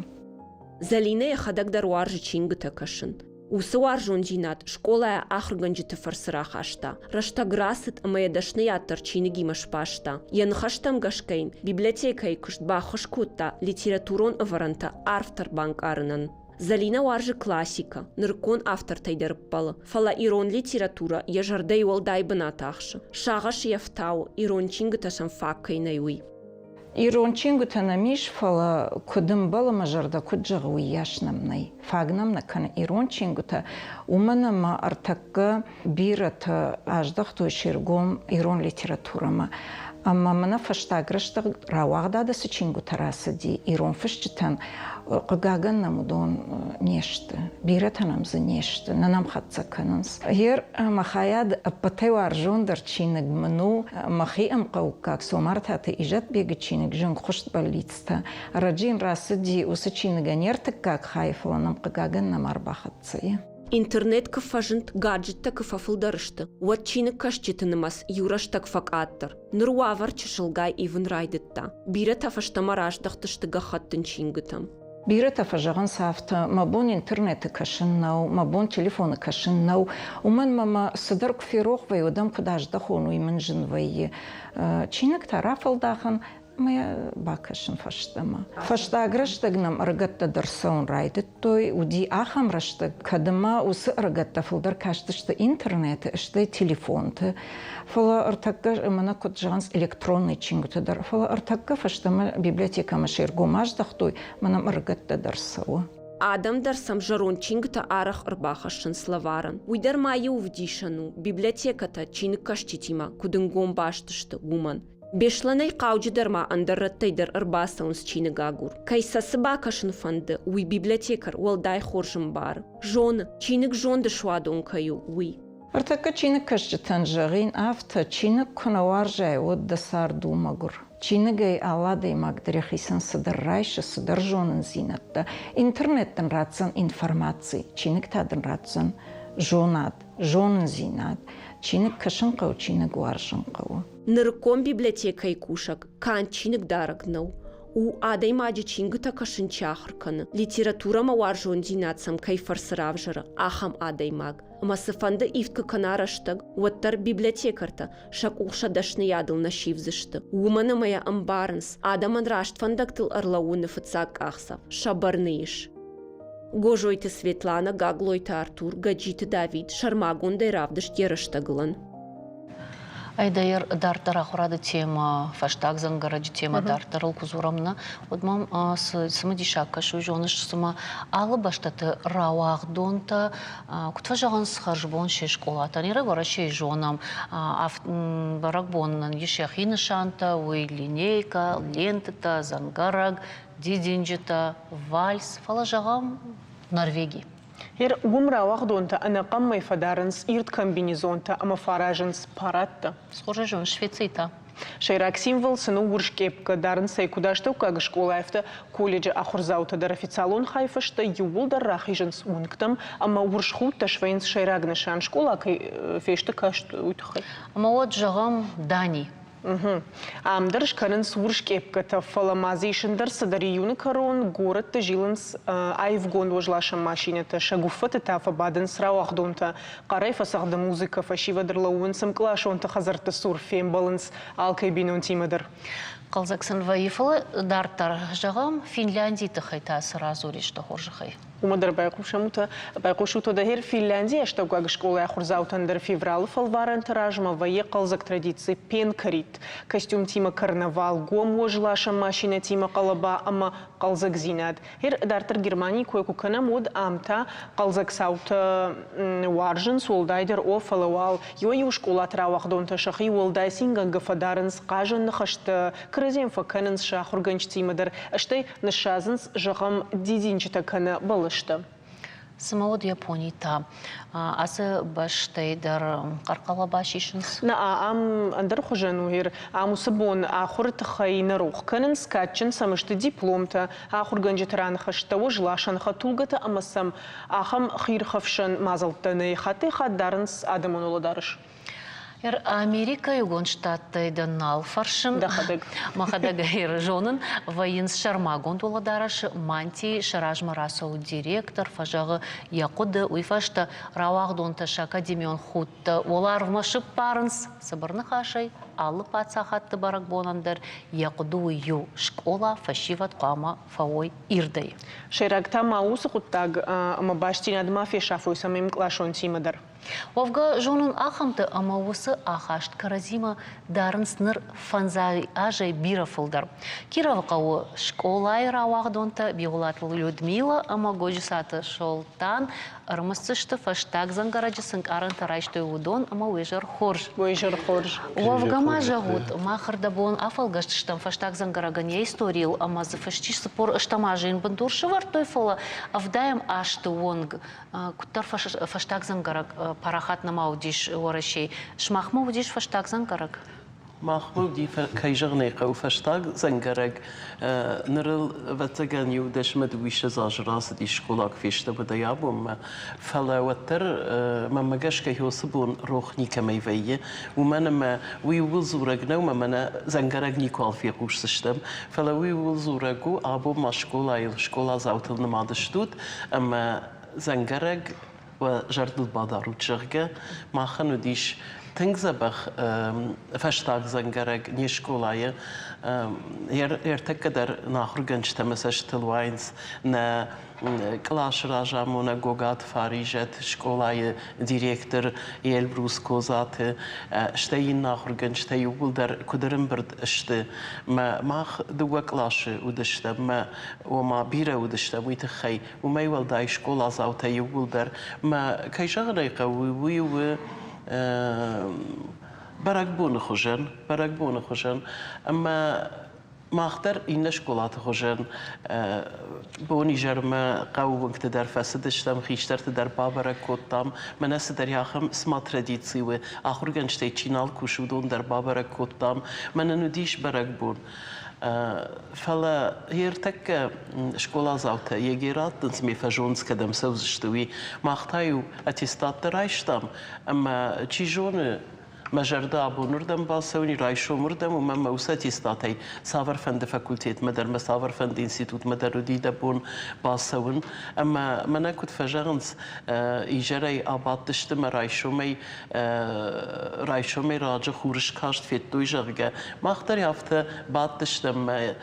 Speaker 7: Зӕлинӕ йӕхӕдӕг дӕр уарзы чингуытӕ кӕсын. Уыцы уарзондзинад скъолайы ахуыргӕнджыты фӕрцы рахаста. Рӕстӕг рацыд ӕмӕ йӕ дӕсныйад дӕр чиныгимӕ сбаста. Йӕ ныхӕстӕм гӕсгӕ йын библиотекӕйы куыст баххуыс кодта литературон ӕвӕрӕнтӕ арфдӕр банкъарынӕн. Зӕлинӕ уарзы классикӕ, нырыккон автортӕй дӕр ӕппӕлы, фӕлӕ ирон литературӕ йӕ зӕрдӕйы уӕлдай бынат ахсы. Сагъӕс йӕ фтауы, ирон чингуытӕ сӕм фаг кӕй нӕй, уый.
Speaker 8: Ирон чингуытӕ нӕм ис, фӕлӕ куыд ӕмбӕлы мӕ зӕрдӕ куыд зӕгъы, уыйас нӕм нӕй. Фаг нӕм нӕ кӕны ирон чингуытӕ, уымӕн ӕмӕ ӕртӕккӕ бирӕтӕ аздӕхтой се ргом ирон литературӕмӕ. Ӕмӕ мӕнӕ фӕстаг рӕстӕг рауагъдады цы чингуытӕ рацыди ирон фысджытӕн, хъыгагӕн нӕм уыдон не сты. Бирӕтӕ нӕм дзы не сты, нӕ нӕм хӕццӕ кӕнынц. Гъер мӕ хайад ӕппӕтӕй уарзондӕр чиныг мын у мӕхи ӕмхъӕуккаг Цомартаты Изӕтбегы чиныг «Зынгхуыст бӕллицтӕ». Ӕрӕджы йын рацыди уыцы чиныгӕн йе ртыккаг хай, фӕлӕ нӕм хъыгагӕн нӕма ӕрбахӕццӕ и.
Speaker 7: Интернет куы фӕзынд, гаджеттӕ куы фӕфылдӕр сты, уӕд чиныгкӕсджыты нымӕц иу рӕстӕг фӕкъаддӕр. Ныр уавӕр чысылгай ивын райдыдта. Бирӕтӕ фӕстӕмӕ раздӕхтысты гӕххӕттын чингуытӕм.
Speaker 8: Бирӕтӕ фӕзӕгъынц афтӕ, мӕ бон интернеты кӕсын нӕу, мӕ бон телефоны кӕсын нӕу, уымӕн мӕ мӕ цыдӕр куы ферох вӕййы, уӕд ӕм куыд аздӕхон, уый мын зын вӕййы. Чиныг та рафӕлдахын ӕмӕ йӕ бакӕсын фӕстӕмӕ. Фӕстаг рӕстӕг нӕм ӕрыгӕттӕ дӕр цӕуын райдыдтой. Уыди ахӕм рӕстӕг, кӕд ӕмӕ уыцы ӕрыгӕттӕ фылдӕр кастысты интернеты, стӕй телефонты. Фӕлӕ ӕртӕккӕ, мӕнӕ куыд зӕгъынц, электронный чингуыты дӕр, фӕлӕ ӕртӕккӕ фӕстӕмӕ библиотекӕмӕ се ргом аздӕхтой, мӕнӕ ӕрыгӕттӕ дӕр цӕуы.
Speaker 7: Адӕм дӕр сӕм зӕронд чингуытӕ арӕх ӕрбахӕссынц лӕварӕн. Уый дӕр ма иу ӕвдисӕн у, библиотекӕтӕ чиныгкӕсджытимӕ куыд ӕнгом баст сты, уымӕн. Беслӕнӕй хъауджыдӕр ма ӕндӕр рӕттӕй дӕр ӕрбацӕуынц чиныгагур. Кӕй сӕ цы бакӕсын фӕнды, уый библиотекарь уӕлдай хорз ӕмбары. Зоны, чиныг зонды суадон кӕй у, уый.
Speaker 8: Ӕртӕккӕ чиныгкӕсджытӕн зӕгъин афтӕ, чиныг куы нӕ уарзай, уӕд дӕ цард у мӕгуыр. Чиныгӕй алы адӕймаг дӕр йӕхицӕн цыдӕр райсы, цыдӕр зонындзинӕдтӕ. Интернет дын ратдзӕн информаци, чиныг та дын ратдзӕн зонад, зонындзинад. Чиныг кӕсын хъӕуы, чиныг уарзын хъӕуы.
Speaker 7: Нырыккон библиотекӕйы кусӕг канд чиныгдарӕг нӕу, у адӕймаджы чингуытӕ кӕсын чи ахуыр кӕны, литературӕмӕ уарзондзинад сӕм кӕй фӕрцы равзӕры, ахӕм адӕймаг. Ӕмӕ цыфӕнды ивд куы кӕна рӕстӕг, уӕддӕр библиотекартӕ сӕ къух сӕ дӕсныйадыл нӕ сивдзысты. Уымӕн ӕмӕ йӕ ӕмбарынц, адӕмӕн раст фӕндӕгтыл ӕрлӕууыны фыццаг къахдзӕф сӕ бӕрны ис. Гозойты Светланӕ, Гаглойты Артур, Гӕджиты Давид сӕрмагондӕй равдыст йӕ рӕстӕгылӕн.
Speaker 2: Айдӕр дарддӕр ахуырады темӕ, фӕстаг дзӕнгӕрӕджы темӕ дарддӕрыл куы дзурӕм, нӕ, уӕд мӕм цы цымыдисаг кӕсы, уый зоныс, цыма алы бӕстӕты рауагъдонтӕ, куыд фӕзӕгъынц, хӕрзбон се скъолатӕн. Иры Уӕрӕсейы зонӕм, бӕрӕгбонӕн ис йӕхи нысантӕ, уый линейкӕ, лентытӕ, дзӕнгӕрӕг, дидинджытӕ, вальс, фӕлӕ зӕгъӕм, Норвеги.
Speaker 1: Ер уым рауагъдонтӕ ӕнӕкъӕммӕй фӕдарынц ирд комбинезонтӕ ӕмӕ фӕаразынц парадтӕ.
Speaker 2: Схорзӕзон Швецийы та.
Speaker 1: Сӕйраг символ сын у урс къепкӕ, дарынц ӕй куыд астӕуккаг скъолайы, афтӕ колледжы ахуырдзаутӕ дӕр официалон хай фӕстӕ иууылдӕр рахизынц уынгтӕм ӕмӕ урс худтӕ свӕййынц сӕйраг нысан скъола кӕй фесты каст, уый тыххӕй.
Speaker 2: Ӕмӕ уӕд зӕгъӕм Дани.
Speaker 1: Ам дӕр скӕнынц урс къепкӕтӕ, фӕлӕ ма дзы ис ӕндӕр цыдӕр июны кӕрон горӕтты зилынц аивгонд уӕзласӕн машинӕтӕ, сӕ гуыффӕты та фӕбадынц рауагъдонтӕ. Хъӕрӕй фӕцӕгъды музыкӕ, фӕсивӕд ӕрлӕууынц ӕмкъласонты хӕдзӕртты цур, фембӕлынц алкӕй бинонтимӕ дӕр.
Speaker 2: Хъӕлдзӕг сын вӕййы, фӕлӕ дарддӕр, зӕгъӕм, Финляндийы тыххӕй та цы радзурис дӕ хорзӕхӕй?
Speaker 1: Уымӕ дӕр байхъусут, уӕдӕ Финляндийы астӕуккаг скъолайы ахуырдзаутӕн дӕр февралы фӕлварӕнты размӕ вӕййы хъӕлдзӕг традици пенкарит, костюмтимӕ карнавал, гом уӕзласӕн машинӕтимӕ хъӕлӕба ӕмӕ хъӕлдзӕгдзинад. Дарддӕр Германийы кой куы кӕнӕм, уӕд ам та хъӕлдзӕг цаутӕ уарзынц, уӕлдайдӕр о, фӕлӕ уал иуӕй-иу скъолаты рауагъдонтӕ сӕхи уӕлдай цингӕнгӕ фӕдарынц хъазӕн ныхӕстӕ, кӕрӕдзийӕн фӕкӕнынц сӕ ахуыргӕнджытимӕ дӕр, стӕй ныссадзынц, зӕгъӕм, дидинджытӕ кӕнӕ бӕлӕстӕ.
Speaker 2: Цымӕ уӕд Япони та ацы бӕстӕйы дӕр хъӕрхъӕлӕба сисынц?
Speaker 1: Нӕ, ам ӕндӕр хуызӕн у. Ам уыцы бон ахуыры тыххӕй нӕ рох кӕнынц, кадджын сӕм сты дипломтӕ, ахуыргӕнджыты раныхӕстӕ, уӕзласӕн хӕдтулгӕтӕ ӕмӕ сӕм ахӕм хиирхӕфсӕн мадзӕлттӕ нӕй. Хаттӕй-хатт дарынц адӕмон уӕлӕдарӕс.
Speaker 2: Америкӕйы Иугонд Штаттӕй дӕ нал фӕрсын.
Speaker 1: Дӕхӕдӕг.
Speaker 2: Мӕхӕдӕг ӕй зонын. Вӕййынц сӕрмагонд уӕлӕдарӕсы мантийы сӕ размӕ рацӕуы директор, фӕзӕгъы йӕ хъуыды, уый фӕстӕ рауагъдонтӕ сӕ академион худтӕ уӕларвмӕ сыппарынц. Цыбыр ныхасӕй, алы паддзахадты бӕрӕгбонӕн дӕр йӕ хъуыды у иу скъола, фӕсивӕд хъуамӕ фӕуой ирдӕй.
Speaker 1: Сӕйраг та ма уыцы хъуыддаг ӕмӕ бастдзинад ма фесафой сӕ мкъласонтимӕ дӕр.
Speaker 2: Уӕвгӕ, зонын ахӕмты ӕмӕ уыцы ахаст кӕрӕдзимӕ дарынц ныр фӕндзай азӕй бирӕ фылдӕр. Кировы хъӕуы скъолайы рауагъдонтӕ Бигъуылаты Людмила ӕмӕ Годжысаты Солтан ӕрымысдзысты фӕстаг дзӕнгӕрӕджы цы ӕнкъарӕнтӕ райстой, уыдон ӕмӕ уе зӕр хорз.
Speaker 1: Уе зӕр хорз.
Speaker 2: Уӕвгӕ ма зӕгъут, мах ӕрдӕбон афӕлгӕстыстӕм фӕстаг дзӕнгӕрӕгӕн йӕ историйыл ӕмӕ дзы фыст ис 40 азы йын бындур сӕвӕрдтой, фӕлӕ ӕвдайӕм азты онг куыддӕр фӕстаг дзӕнгӕрӕг парахат нӕма уыдис Уӕрӕсейы. Сымахмӕ уыдис фӕстаг дзӕнгӕрӕг?
Speaker 9: Махмӕ уыди, кӕй зӕгъын ӕй хъӕуы, фӕстаг дзӕнгӕрӕг. Ныр ыл, ӕвӕццӕгӕн, иу дӕсмӕ дыууиссӕдз азы рацыдис скъолаг фестӕм уӕдӕй абонмӕ. Фӕлӕ уӕддӕр, мӕнмӕ гӕсгӕ, уыцы бон рох никӕмӕй вӕййы, уымӕн ӕмӕ уый ууыл дзурӕг нӕу, ӕмӕ мӕнӕ дзӕнгӕрӕг никуал фехъусдзыстӕм, фӕлӕ уый ууыл дзурӕг у, абон ма скъолайыл, скъоладзаутыл нымад стут, ӕмӕ дзӕнгӕрӕг уӕ зӕрдыл бадарут, зӕгъгӕ, махӕн уыдис тынг дзӕбӕх фӕстаг дзӕнгӕрӕг не скъолайы. Ӕртӕккӕ дӕр нӕ ахуыргӕнджытӕ мӕ цӕстытыл уайынц нӕ къласы разамонӕг Гогаты Фаризӕт, скъолайы директор Эльбрус Козаты, стӕй иннӕ ахуыргӕнджытӕ иууылдӕр куыд ӕрӕмбырд сты. Мӕ мах дыууӕ къласы уыдыстӕм, мӕ ома бирӕ уыдыстӕм уый тыххӕй. Уымӕй уӕлдай скъоладзаутӕ иууылдӕр. Мӕ кӕй зӕгъын ӕй хъӕуы, уый у бӕрӕгбоны хуызӕн, бӕрӕгбоны хуызӕн. Ӕмӕ мах дӕр иннӕ скъолаты хуызӕн бон-изӕрмӕ хъӕууынгты дӕр фӕцыдыстӕм, хистӕрты дӕр бабӕрӕг кодтам. Мӕнӕ цыдӕр ахӕм цыма традици у, ахуыргӕнджытӕй чи нал кусы, уыдон дӕр бабӕрӕг кодтам. Мӕнӕн уыдис бӕрӕгбон. Фӕлӕ ӕртӕккӕ скъоладзаутӕ ЕГЭ раттынц, ме фӕзонынц, кӕдӕм цӕудзысты, уый. Мах та-иу аттестаттӕ райстам, ӕмӕ, чи зоны, мӕ зӕрдӕ абонырдӕм бацӕуын, райсомырдӕм, уымӕн мӕ уыцы аттестатӕй цавӕрфӕнды факультетмӕ дӕр мӕ цавӕрфӕнды институтмӕ дӕр уыди дӕ бон бацӕуын. Ӕмӕ мӕнӕ куыд фӕзӕгъынц, изӕрӕй абадтысты мӕ райсомӕй райсомӕй раджы хурыскаст федтой, зӕгъгӕ, мах дӕр афтӕ бадтыстӕм мӕ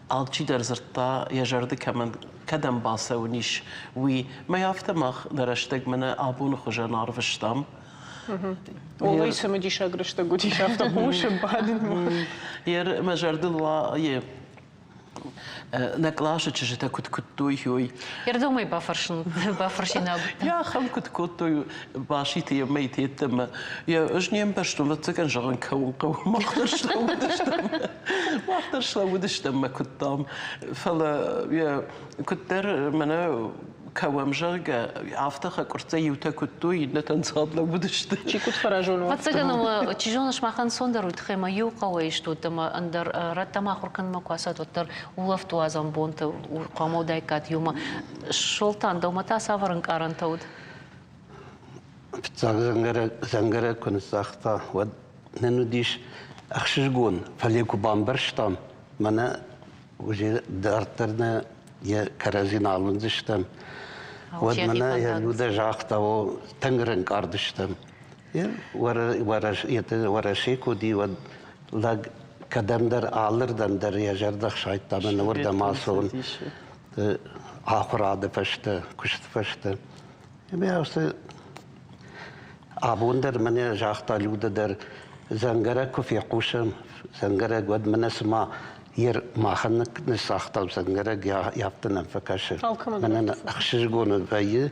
Speaker 9: алчидӕр дзырдта, йӕ зӕрды кӕмӕн кӕдӕм бацӕуын ис, уый. Мӕ афтӕ мах нӕ рӕстӕг мӕнӕ абоны хуызӕн арвыстам.
Speaker 1: Олай цымыдисаг рӕстӕг уыдис афтӕ хъусы бадынмӕ.
Speaker 9: Мӕ зӕрдыл уа нӕ къласы чызджытӕ куыд куыдтой, ой.
Speaker 2: Ердомӕй бафӕрсын, бафӕрсинаг.
Speaker 9: Йӕ ахӕм куыд кодтой баситы йӕ мӕйтеттӕ мӕ йӕ ӕз не мбӕрстон, ӕвӕццӕгӕн зӕгъын кӕуын хъӕуы, мах дӕр слӕууыдыстӕм. Мах дӕр слӕууыдыстӕм мӕ куыдтам. Фӕлӕ йӕ куыддӕр мӕнӕ кӕуӕм, зӕгъгӕ, афтӕ хӕкъуырццӕй иутӕ куыдтой, иннӕтӕ ӕнцад лӕууыдысты.
Speaker 1: Чи куыд фӕразон у?
Speaker 2: Ӕвӕццӕгӕн, ӕмӕ чи зоны, сымах ӕнцондӕр уый тыххӕй ӕмӕ иу хъӕуӕй стут ӕмӕ ӕндӕр рӕттӕм ахуыр кӕнынмӕ куы ацӕуат, уӕддӕр улӕфтуадзӕн бонты хъуамӕ уыдаиккат иумӕ. Солтан, дӕумӕ та цавӕр ӕнкъарӕнтӕ уыд?
Speaker 10: Фыццаг дзӕнгӕрӕг куы ныццагъта, уӕд нын уыдис ӕхсызгон, фӕлӕ куы бамбӕрстам, мӕнӕ уже дарддӕр нӕ йӕ кӕрӕдзи нал уындзыстӕм. Уӕд мӕнӕ йӕ Людӕ загъта, о, тынг ӕрӕнкъард стӕм. Уӕрӕсе куы уыди, уӕд лӕг кӕдӕмдӕр алырдӕм дӕр йӕ зӕрдӕ хсайдта, мӕнӕ уырдӕм ацӕуын ахуырады фӕстӕ, куысты фӕстӕ. Ӕмӕ уыцы абон дӕр мӕнӕ загъта Людӕ дӕр, дзӕнгӕрӕг куы фехъусӕм, дзӕнгӕрӕг, уӕд мӕнӕ цыма йе махӕн ныссагъта дзӕнгӕрӕг, афтӕ нӕм фӕкӕсы. Мӕнӕн ӕхсызгон вӕййы,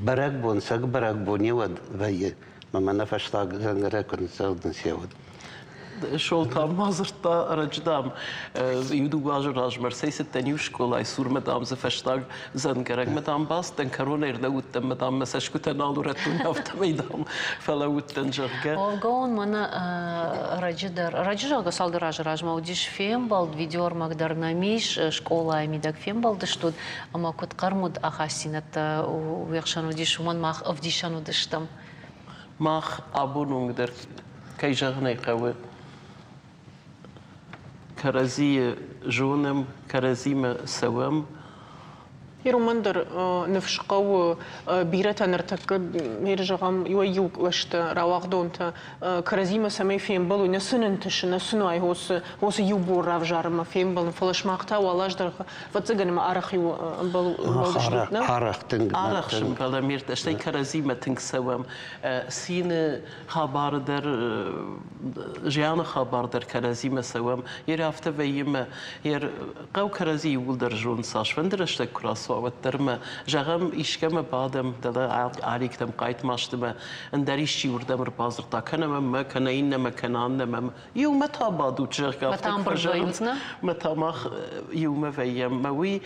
Speaker 10: бӕрӕгбон, цӕг бӕрӕгбон не уӕд вӕййы, мӕ мӕнӕ фӕстаг дзӕнгӕрӕг куы ныццӕгъдынц, уӕд.
Speaker 9: Солтан ма дзырдта ӕрӕджы, дам, иу-дыууӕ азы размӕ ӕрцӕйцыдтӕн иу скъолайы цурмӕ, дам, дзы фӕстаг дзӕнгӕрӕгмӕ, дам, бацыдтӕн, кӕронӕй ӕрлӕууыдтӕн мӕ, дам, мӕ цӕсгуытӕ нал урӕдтон, афтӕмӕй, дам, фӕлӕууыдтӕн, зӕгъгӕ.
Speaker 2: Уӕвгӕ мӕнӕ ӕрӕджы дӕр, ӕрӕджы, зӕгъгӕ, цалдӕр азы размӕ уыдис фембӕлд, видеоӕрмӕг дӕр нӕм ис, скъолайы мидӕг фембӕлдыстут, ӕмӕ куыд хъӕрмуд ахастдзинӕдтӕ уе хсӕн уыдис, уымӕн мах ӕвдисӕн уыдыстӕм.
Speaker 9: Мах абон онг дӕр, кӕй зӕгъын ӕй хъӕуы, кӕрӕдзийы зонӕм, кӕрӕдзимӕ цӕуӕм.
Speaker 1: Уымӕн дӕр ныфс хъӕуы бирӕтӕ ныртӕккӕ, зӕгъӕм, иуӕй-иу кълӕсты рауагъдонтӕ кӕрӕдзимӕ цӕмӕй фембӕлой, нӕ сын ӕнтысы, нӕ сын уай уыцы иу бон равзарынмӕ фембӕлын, фӕлӕ сымах та уал аз дӕргъы ӕвӕццӕгӕн ӕмӕ арӕх-иу ӕмбӕлдыстут, нӕ?
Speaker 10: Арӕх тынг.
Speaker 9: Арӕх сӕмбӕлӕм, стӕй кӕрӕдзимӕ тынг цӕуӕм. Цины хабары дӕр, зианы хабар дӕр кӕрӕдзимӕ цӕуӕм. Ер афтӕ вӕййы мӕ ер хъӕу кӕрӕдзи иууылдӕр зоны, цасфӕнды рӕстӕг куы рацӕуа, уӕддӕр мӕ, зӕгъӕм, искӕмӕ бадӕм, дӕлӕ Аликтӕм, Хъайтмазтымӕ, ӕндӕр исчи уырдӕм ӕрбадзырдта, кӕнӕ мӕм, кӕнӕ иннӕмӕ, кӕнӕ аннӕмӕ. Иумӕ та бадут, зӕгъгӕ, афтӕ куы фӕзӕгъынц. Мӕ та мах иумӕ вӕййӕм. Мӕ уый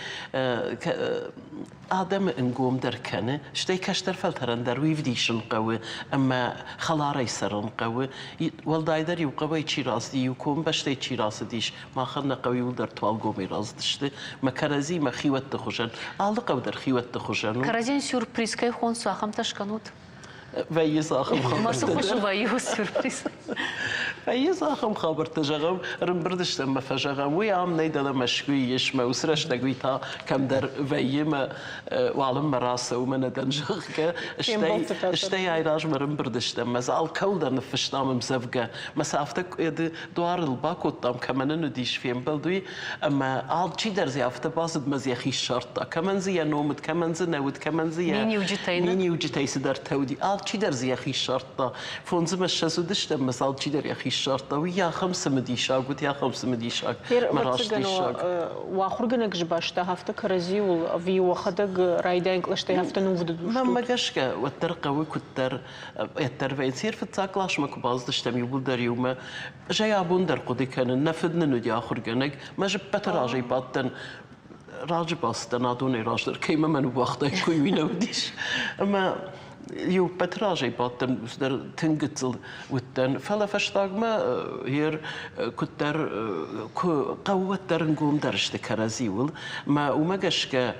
Speaker 9: адӕмы ӕнгомдӕр кӕны, стӕй кӕстӕр фӕлтӕрӕн дӕр уый вдисын хъӕуы ӕмӕ хӕларӕй цӕрын хъӕуы. Уӕлдайдӕр иу хъӕуӕй чи рацыди, иу комбӕстӕй чи рацыдис, махӕн нӕ хъӕу иуылдӕр Туалгомӕй рацыдысты, мӕ кӕрӕдзимӕ хиуӕтты хуызӕн, алы хъӕу дӕр хиуӕтты хуызӕн у.
Speaker 2: Кӕрӕдзийӕн сюрприз кӕй хонынц, ахӕмтӕ скӕнут?
Speaker 9: Вӕййы ахӕм
Speaker 2: хабӕрттӕ. Цы хуызы вӕййы сюрприз?
Speaker 9: Вӕййы ахӕм хабӕрттӕ, зӕгъӕм, ӕрӕмбырд стӕм мӕ фӕзӕгъӕм, уый ам нӕй, дӕлӕ Мӕскуыйы ис, мӕ уыцы рӕстӕг уый та кӕмдӕр вӕййы мӕ уалынмӕ рацӕуы мӕнӕ дӕн, зӕгъгӕ. Стӕй айразмӕ ӕрӕмбырд стӕм, мӕ дзы алкӕуыл дӕр ныффыстам ӕмдзӕвгӕ. Мӕ сӕ афтӕ дуарыл бакодтам, кӕмӕн ын уыдис фембӕлд, уый, ӕмӕ алчидӕр дзы афтӕ бацыд мӕ дзы йӕхи ссардта. Кӕмӕн дзы йӕ ном уыд, кӕмӕн дзы нӕ уыд, кӕмӕн дзы йӕ миниуджытӕй цыдӕртӕ уыди. Алчидӕр дзы йӕхи ссардта. Фондзмӕ ссӕдз уыдыстӕм, ӕмӕ дзы алчидӕр йӕхи ссардта. Уый ахӕм цымыдисаг уыд, ахӕм цымыдисаг мӕ раст диссаг.
Speaker 1: Уӕ ахуыргӕнӕг сбаста афтӕ кӕрӕдзиуыл, ӕви уӕхӕдӕг райдайӕн кълӕстӕй афтӕ нувыд уыдыстут?
Speaker 9: Мӕнмӕ гӕсгӕ, уӕддӕр хъӕуы куыддӕр ӕддӕр вӕййынц. Фыццаг къласмӕ куы бацыдыстӕм иууылдӕр иумӕ, Зӕй абон дӕр хъуыды кӕнын, нӕ фыд нын уыди ахуыргӕнӕг, мӕ зыппӕты разӕй бадтӕн, раджы бацыдтӕн адонӕй раздӕр, кӕй мӕ мӕ ныууагътаиккой, уый нӕ уыдис. Ӕмӕ иу ппӕты разӕй бадтӕн, цыдӕр тынг гыццыл уыдтӕн, фӕлӕ фӕстагмӕ ер куыддӕр куы хъӕуы, уӕддӕр ӕнгомдӕр сты кӕрӕдзиуыл. Мӕ уымӕ гӕсгӕ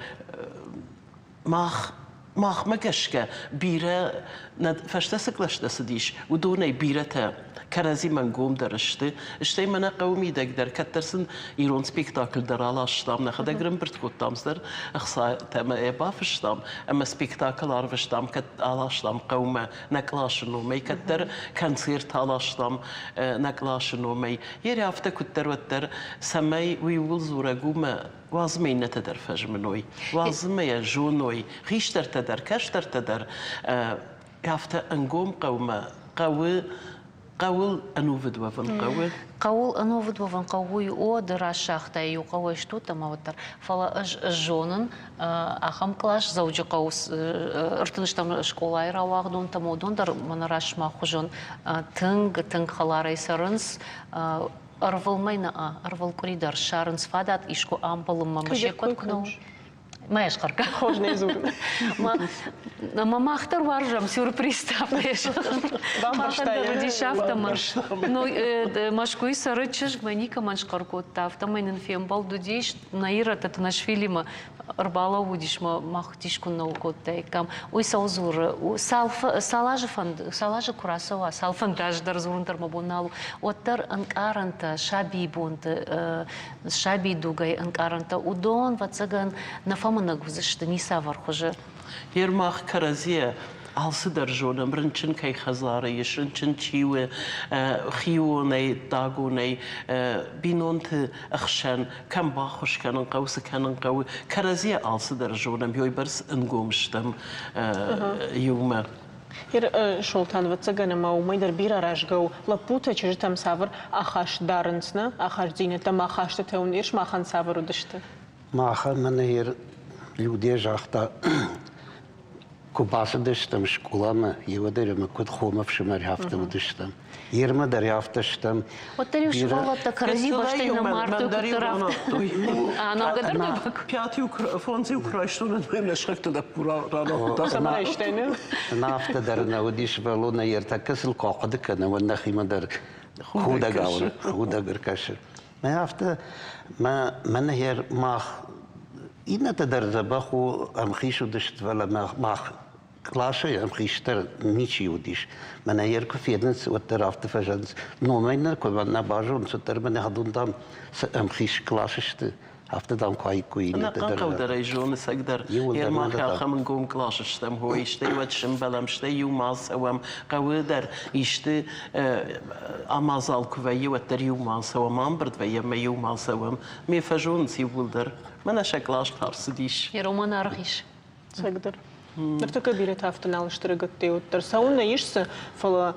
Speaker 9: Мах, махмӕ гӕсгӕ, бирӕ нӕ фӕстӕ цы кълӕстӕ цыдис, уыдонӕй бирӕтӕ кӕрӕдзимӕ ӕнгомдӕр сты. Стӕй мӕнӕ хъӕуы мидӕг дӕр кӕддӕр сын ирон спектакль дӕр аластам, нӕхӕдӕг ӕрӕмбырд кодтам цыдӕр ӕхцатӕ ӕмӕ йӕ бафыстам ӕмӕ спектакль арвыстам, кӕд аластам хъӕумӕ нӕ къласы номӕй, кӕддӕр концерт аластам нӕ къласы номӕй. Ере афтӕ куыддӕр уӕддӕр, цӕмӕй уый ууыл дзурӕг у мӕ уадзмӕ иннӕтӕ дӕр фӕзмыной, уадзмӕ йӕ зоной, хистӕртӕ дӕр, кӕстӕртӕ дӕр афтӕ ӕнгом хъӕумӕ хъӕуы хъӕуыл ӕнувыд уӕвын хъӕуы.
Speaker 2: Хъӕуыл ӕнувыд уӕвын хъӕуы, уый о, ды раст загътай, иу хъӕуӕй стут ӕмӕ уӕддӕр. Фӕлӕ ӕз зонын, ахӕм кълас Дзӕуджыхъӕуы ӕртынстӕм скъолайы рауагъдонтӕм, уыдон дӕр мӕнӕ раст сымах хуызӕн тынг, тынг хӕларӕй цӕрынц, ӕрвылмӕй нӕ ӕрвылкъуыри дӕр ссарынц фадат искуы амбӕлынмӕ мӕ се ппӕт куы нӕ Мӕ схъӕргӕ.
Speaker 1: Хорз не дзурын.
Speaker 2: Ӕмӕ мах дӕр уарзӕм сюрпризтӕ. Махӕн дӕр уыдис афтӕ. Но Мӕскуыйы цӕры чызг, мӕ никӕмӕн схъӕр кодта, афтӕмӕй нын фембӕлд уыдис Наира Татунашвилимӕ ӕрбалӕууыдис мӕ мах дис куыннӕ кодтаиккам. Уый цӕуыл дзуры? Цал, цал азы фӕнд, цал азы куы рацӕуа, цал фӕнды азы дӕр дзурын дӕр мӕ бон нал у, уӕддӕр ӕнкъарӕнтӕ, сабийы бонты, сабийы дугӕй ӕнкъарӕнтӕ, уыдон, ӕвӕццӕгӕн, нӕ фӕмынӕг уыдзысты ницавӕр хуызы.
Speaker 9: Ер мах кӕрӕдзийӕ алцыдӕр зонӕм, рынчын кӕй хӕдзары ис, рынчын чи у, хионӕй, дагонӕй, бинонты ӕхсӕн кӕм баххуыс кӕнын хъӕуы, цы кӕнын хъӕуы, кӕрӕдзийӕ алцыдӕр зонӕм, уыйбӕрц ӕнгом стӕм иумӕ.
Speaker 1: Солтан, ӕвӕццӕгӕн, ӕмӕ уымӕй дӕр бирӕ аразгӕ у, лӕппутӕ чызджытӕм цавӕр ахаст дарынц, нӕ? Ахастдзинӕдтӕ ӕмӕ ахастытӕ уын ис, махӕн цавӕр уыдысты?
Speaker 10: Махӕн мӕнӕ Людӕ загъта, Куы бацыдыстӕм скъоламӕ, еуӕдӕр ӕмӕ куыд хомӕ ӕфсымӕр афтӕ уыдыстӕм. Ермӕ дӕр афтӕ стӕм.
Speaker 2: Уӕддӕр-иу сывӕллӕттӕ кӕрӕдзи бӕстӕй нӕ мардтой, куыддӕр афтӕ. Наугӕ дӕр нӕ
Speaker 9: Пятиу, фондзиу куы райстон, ӕмӕ нӕ сыхӕгты лӕппу ранахуыдта.
Speaker 1: Цӕмӕ райстай, не?
Speaker 10: Афтӕ дӕр нӕ уыди сывӕллонӕй ӕртӕккӕ сыл куы ахъуыды кӕнӕм, уӕд нӕхимӕ дӕр худӕгау худӕг ӕркӕсы. Мӕ афтӕ мӕ мӕнӕ мах иннӕтӕ дӕр дзӕбӕх у ӕмхиц уыдысты, фӕлӕ мах къласӕй ӕмхицдӕр ничи уыдис. Мӕнӕ йӕ куы фенынц, уӕддӕр афтӕ фӕзӕгъынц, номӕй нӕ куы нӕ базонынц, уӕддӕр мӕнӕ адон, дам, цы ӕмхиц къласы сты, афтӕ, дам, куы аиккой иннӕтӕ дӕр.
Speaker 9: Хъӕу дӕр ӕй зоны цӕгдӕр. Ермак ахӕм ӕнгом къласы стӕм, хой, стӕй уӕд сӕмбӕлӕм, стӕй иумӕ ацӕуӕм. Хъӕуы дӕр исты амадзал куы вӕййы, уӕддӕр иумӕ ацӕуӕм, амбырд вӕййӕм ӕмӕ иумӕ ацӕуӕм. Ме фӕзонынц иууылдӕр. Мӕнӕ сӕ кълас ӕрцыдис.
Speaker 2: Йӕ роман аргъ ис.
Speaker 1: Цӕгдӕр. Ныртӕккӕ бирӕтӕ афтӕ нал сты рыгӕттӕй уӕддӕр. Цӕуыннӕ ис цы, фӕлӕ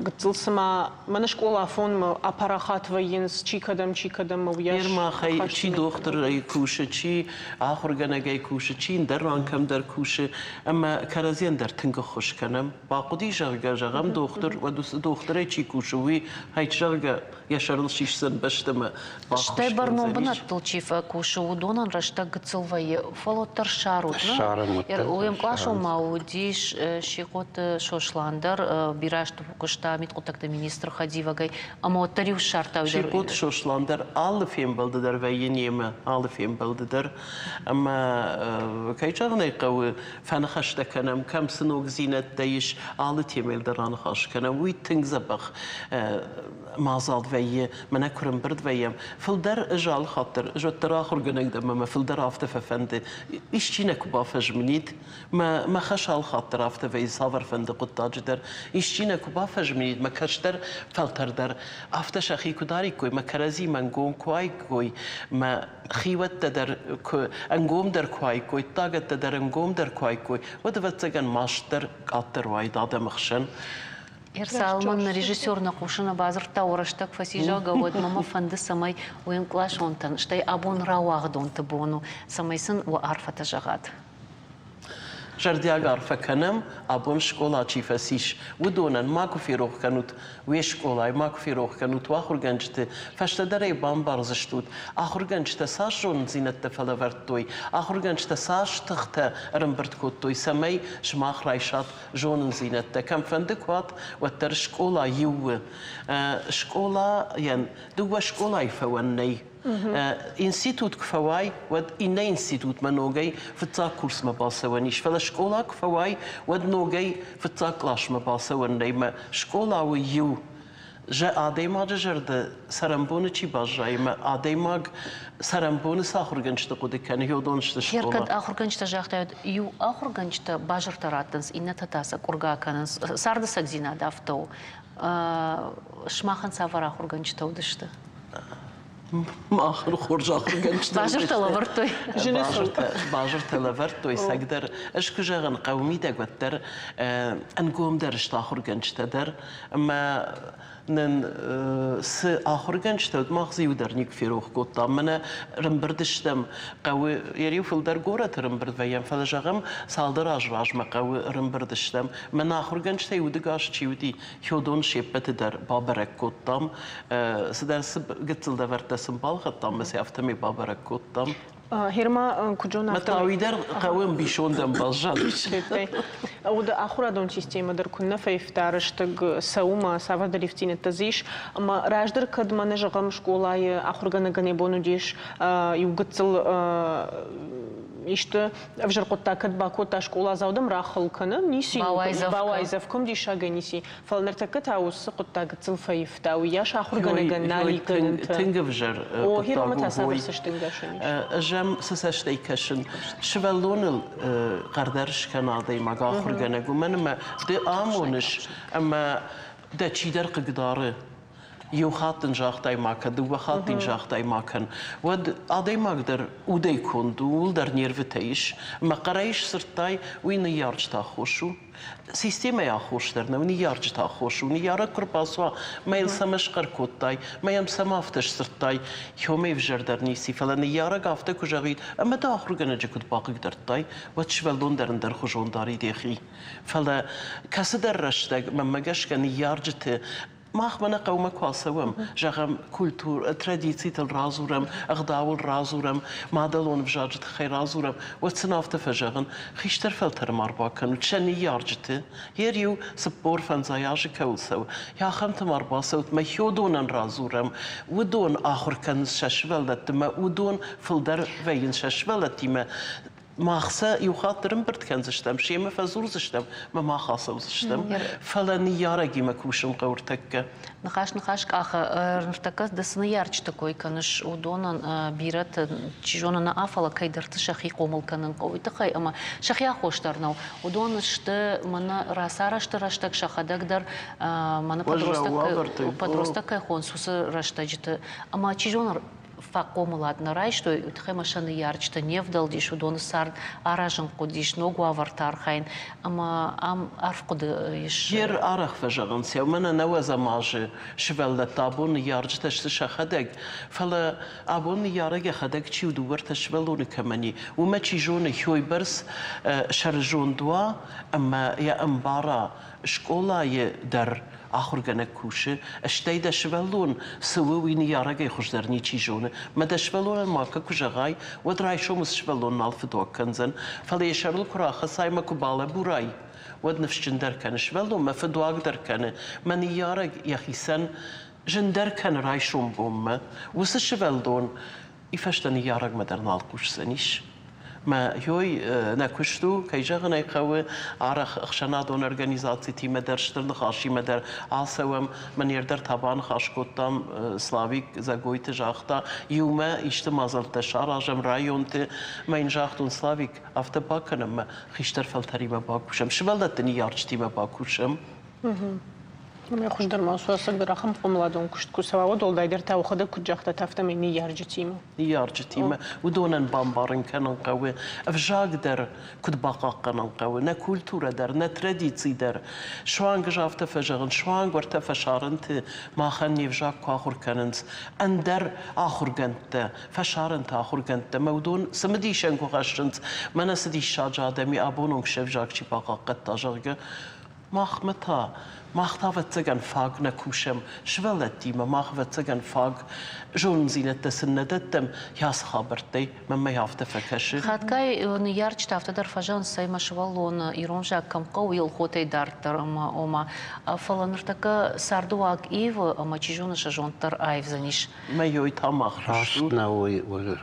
Speaker 1: гыццыл цыма мӕнӕ скъола афонмӕ апарахат вӕййынц, чи кӕдӕм, чи кӕдӕм, уыйас.
Speaker 9: Ермахӕй чи дохтырӕй кусы, чи ахуыргӕнӕгӕй кусы, чи ӕндӕр ран кӕмдӕр кусы, ӕмӕ кӕрӕдзийӕн дӕр тынг ӕххуыс кӕнӕм. Бахъуыди, зӕгъгӕ, зӕгъӕм, дохтыр, уӕд уыцы дохтырӕй чи кусы, уый, хӕйт, зӕгъгӕ, йӕ сӕрыл сисдзӕн бӕстӕмӕ.
Speaker 2: Стӕй бӕрнон бынӕттыл чи фӕкусы, уыдонӕн рӕстӕг гыццыл вӕййы, фӕлӕ уӕддӕр ссарут. Уе мкъласон ма уыдис Сихъоты Сослан дӕр, бирӕ азты куыста мидхъуыддӕгты министры хӕдивӕгӕй, ӕмӕ уӕддӕр-иу ссардта.
Speaker 9: Сихъоты Сослан дӕр алы фембӕлды дӕр вӕййы немӕ, алы фембӕлды дӕр. Ӕмӕ, кӕй зӕгъын ӕй хъӕуы, фӕныхӕстӕ кӕнӕм, кӕм цы ногдзинӕдтӕ ис, алы темӕйыл дӕр аныхас кӕнӕм. Уый тынг дзӕбӕх мадзал вӕййы, мӕнӕ куы рӕмбырд вӕййӕм. Фылдӕр ӕз алы хатт дӕр, ӕз уӕддӕр ахуыргӕнӕг дӕн ӕмӕ мӕ фылдӕр афтӕ фӕфӕнды, исчи нӕ куы бафӕзмынид, мӕ, мӕ хӕс алы хатт дӕр афтӕ вӕййы цавӕрфӕнды хъуыддаджы дӕр, исчи нӕ куы бафӕзмынид, мӕ кӕстӕр фӕлтӕр дӕр афтӕ сӕхи куы дариккой, мӕ кӕрӕдзимӕ ӕнгом куы уаиккой, мӕ хиуӕттӕ дӕр куы ӕнгомдӕр куы уаиккой, ддагӕттӕ дӕр ӕнгомдӕр куы уаиккой, уӕд, ӕвӕццӕгӕн, маст дӕр къаддӕр уаид адӕмы хсӕн.
Speaker 2: Цалынмӕ нӕ режиссер нӕ хъусы нӕ бадзырдта, уӕ рӕстӕг фӕци, зӕгъгӕ, уӕдмӕ мӕ фӕнды, цӕмӕй уе мкъласонтӕн, стӕй абон рауагъдонты бон у, цӕмӕй сын уӕ арфӕтӕ зӕгъат.
Speaker 9: Зӕрдиаг арфӕ кӕнӕм, абон скъола чи фӕцис, уыдонӕн макуы ферох кӕнут уе скъолайы, макуы ферох кӕнут уӕ ахуыргӕнджыты, фӕстӕдӕр ӕй бамбардзыстут, ахуыргӕнджытӕ цас зонындзинӕдтӕ фӕлӕвӕрдтой, ахуыргӕнджытӕ цас тыхтӕ ӕрӕмбырд кодтой, цӕмӕй сымах райсат зонындзинӕдтӕ. Кӕмфӕнды куы уат, уӕддӕр скъола иу у. Скъолайӕн дыууӕ скъолайы фӕуӕн нӕй. Институт куы фӕуай, уӕд иннӕ институтмӕ ногӕй фыццаг курсмӕ бацӕуӕн ис. Фӕлӕ скъола куы фӕуай, уӕд ногӕй фыццаг къласмӕ бацӕуӕн нӕй. Мӕ скъола у иу. Адӕймаджы зӕрдӕ цӕрӕнбоны чи баззайы, мӕ адӕймаг цӕрӕнбоны цы ахуыргӕнджыты хъуыды кӕны, уыдон сты скъола.
Speaker 2: Кӕд ахуыргӕнджытӕ загътаид, иу ахуыргӕнджытӕ базыртӕ раттынц, иннӕтӕ та сӕ къуыргӕ кӕнынц. Царды цӕгдзинад афтӕ у. Сымахӕн цавӕр ахуыргӕнджытӕ уыдысты?
Speaker 9: Махӕн хорз ахуыргӕнджытӕ
Speaker 2: Базыртӕ лӕвӕрдтой.
Speaker 9: Базыртӕ лӕвӕрдтой, цӕгдӕр. Ӕз куы зӕгъын, хъӕуы мидӕг уӕддӕр ӕнгомдӕр сты ахуыргӕнджытӕ дӕр. Ӕмӕ нын цы ахуыргӕнджытӕ уыд, мах дзы иу дӕр никуы ферох кодтам. Мӕнӕ рымбырд стӕм хъӕуы, йӕ риу фылдӕр горӕты рымбырд вӕййӕм, фӕлӕ зӕгъӕм, цалдӕр азы размӕ хъӕуы рымбырд стӕм. Мӕнӕ ахуыргӕнджытӕй удыгас чи уыди, уыдон се ппӕты дӕр бабӕрӕг кодтам. Цыдӕр цы гыццыл лӕвӕрттӕ сын балхӕдтам ӕмӕ сӕ афтӕмӕй бабӕрӕг кодтам.
Speaker 1: Герма куыд зоны,
Speaker 9: Мӕ уый дӕр хъӕуы ӕмбисондӕн баззадис.
Speaker 1: Уыд ахуырадон системӕ дӕр куыннӕ фӕивта рӕстӕг цӕуы цавӕрдӕр ивддзинӕдтӕ дзы ис. Ӕмӕ раздӕр кӕд мӕнӕ зӕгъӕм скъолайы ахуыргӕнӕгӕн йӕ бон уыдис иу гыццыл исты ӕвзӕр хъуыддаг кӕд бакодта скъоладзау дӕм рахыл кӕны, ницы бауайдзӕф кӕм диссагӕй ницы. Фӕлӕ ныртӕккӕ та уыцы хъуыддаг гыццыл фӕивта, уыйас ахуыргӕнӕгӕн нал и гӕнӕнтӕ.
Speaker 9: Тынг ӕвзӕр хъуыддаг у. Ӕз ӕм цы цӕстӕй кӕсын, сывӕллоныл хъӕрдӕр скӕна адӕймаг ахуыргӕнӕг, уымӕн ӕмӕ ды амоныс ӕмӕ дӕ чидӕр хъыгдары. Иу хатт ын загътай ма кӕн, дыууӕ хатт ын загътай ма кӕн, уӕд адӕймаг дӕр удӕй конд у, ууыл дӕр нервытӕ ис. Мӕ хъӕрӕй сдзырдтай, уый ныййарджыты аххос у. Системӕйы аххос дӕр нӕу, ныййарджыты аххос у. Ныййарӕг куы рбацуа, мӕ йыл цӕмӕ схъӕр кодтай, мӕ йӕм цӕмӕ афтӕ сдзырдтай, уымӕй ӕвзӕрдӕр ницы, фӕлӕ ныййарӕг афтӕ куы зӕгъид, ӕмӕ дӕ ахуыргӕнӕджы куыд бахъыгдардтай, уӕд сывӕллон дӕр ӕндӕрхуызон дарид йӕхи. Фӕлӕ кӕцыдӕр рӕстӕг, мӕнмӕ гӕсгӕ, ныййарджыты мах мӕнӕ хъӕумӕ куы ацӕуӕм, зӕгъӕм, культурӕ, традицитыл радзурӕм, ӕгъдауыл радзурӕм, мадӕлон ӕвзаджы тыххӕй радзурӕм, уӕд сын афтӕ фӕзӕгъын, хистӕр фӕлтӕры ма ӕрбакӕнут сӕ ныййарджыты, йе риу 45 азы кӕуыл цӕуы, ахӕмты ма ӕрбацӕут, мӕ хиодонӕн радзурӕм, уыдон ахуыр кӕнынц сӕ сывӕллӕтты, мӕ уыдон фылдӕр вӕййынц сӕ сывӕллӕттимӕ. Мах сӕ иу хатт ӕрӕмбырд кӕндзыстӕм, семӕ фӕдзурдзыстӕм ӕмӕ мах ацӕудзыстӕм. Фӕлӕ ныййарӕгимӕ кусын хъӕуы ӕртӕккӕ.
Speaker 2: Ныхас ныхас къахы. Ныртӕккӕ ды цы ныййарджыты кой кӕныс, уыдонӕн бирӕты, чи зоны, нӕ, фӕлӕ кӕйдӕрты сӕхи хъомыл кӕнын хъӕуы уый тыххӕй, ӕмӕ сӕхи аххос дӕр нӕу. Уыдон сты мӕнӕ рацарӕзты рӕстӕг сӕхӕдӕг дӕр мӕнӕ подросток кӕй хонынц, уыцы рӕстӕджыты. Ӕмӕ чи зоны, фӕхъомылад нӕ райстой, уый тыххӕй ма сӕ ныййарджытӕ не вдӕлдис, уыдоны цард аразын хъуыдис, ног уавӕрты архайын ӕмӕ ам арф хъуыды ис.
Speaker 9: Йе арӕх фӕзӕгъынц, мӕнӕ нӕуӕдзӕм азы сывӕллӕттӕ абон ныййарджытӕ сты сӕхӕдӕг, фӕлӕ абон ныййарӕг йӕхӕдӕг чи у, дыууӕ-ӕртӕ сывӕллоны кӕмӕн и, уымӕ чи зоны, хойбӕрц сӕрызонд уа ӕмӕ йӕ ӕмбара скъолайы дӕр ахуыргӕнӕг кусы, стӕй дӕ сывӕллон цы у, уый ныййарӕгӕй хуыздӕр ничи зоны. Мӕ дӕ сывӕллонӕн макӕ куы зӕгъай, уӕд райсом уыцы сывӕллон нал фыдуаг кӕндзӕн. Фӕлӕ йӕ сӕрыл куы рахӕцай ӕмӕ куы балӕбурай, уӕд ныфсджындӕр кӕны сывӕллон, мӕ фыдуагдӕр кӕны. Мӕ ныййарӕг йӕхицӕн зындӕр кӕны райсом бонмӕ. Уыцы сывӕллон и фӕстӕ ныййарӕгмӕ дӕр нал хъусдзӕнис. Мӕ ёй нӕ куыст у, кӕй зӕгъын ӕй хъӕуы, арӕх ӕхсӕнадон организацитимӕ дӕр, стыр ныхасимӕ дӕр ацӕуӕм. Мӕн дӕр та баныхас кодтам, Славик Дзӕгойты загъта, иумӕ исты мадзӕлттӕ саразӕм районты. Мӕ йын загътон, Славик, афтӕ бакӕнӕм, мӕ хистӕр фӕлтӕримӕ бакусӕм, сывӕллӕтты ныййарджытимӕ бакусӕм.
Speaker 1: Ӕмӕ хуыздӕр ма у, ӕцӕгдӕр ахӕм хъомыладон куыст куы цӕуа, уӕд уӕлдайдӕр та уӕхӕдӕг куыд загътат, афтӕмӕй ныййарджытимӕ.
Speaker 9: Ныййарджытимӕ. Уыдонӕн бамбарын кӕнын хъӕуы, ӕвзаг дӕр куыд бахъахъхъӕнын хъӕуы, нӕ культурӕ дӕр, нӕ традици дӕр. Суанг ӕз афтӕ фӕзӕгъын, суанг уӕртӕ фӕсарӕнты махӕн не взаг куы ахуыр кӕнынц ӕндӕр ахуыргӕндтӕ, фӕсарӕнты ахуыргӕндтӕ, мӕ уыдон цымыдисӕн куы хӕссынц, мӕнӕ цы диссаджы адӕм и, абон онг се взаг чи бахъахъхъӕдта, зӕгъгӕ, Махмӕ та, мах та, ӕвӕццӕгӕн, фаг нӕ кусӕм сывӕллӕттимӕ, мах, ӕвӕццӕгӕн, фаг зонындзинӕдтӕ сын нӕ дӕттӕм ацы хабӕрттӕй, мӕнмӕ афтӕ фӕкӕсы.
Speaker 2: Хатгай ныййарджытӕ афтӕ дӕр фӕзӕгъынц, цӕй мӕ сывӕллоны ирон взаг кӕм хъӕуы, Елхотӕй дарддӕр ӕмӕ ома, фӕлӕ ныртӕккӕ цардыуаг ивы ӕмӕ чи зоны сӕ зонд дӕр аивдзӕнис.
Speaker 9: Мӕ та мах
Speaker 10: раст нӕу,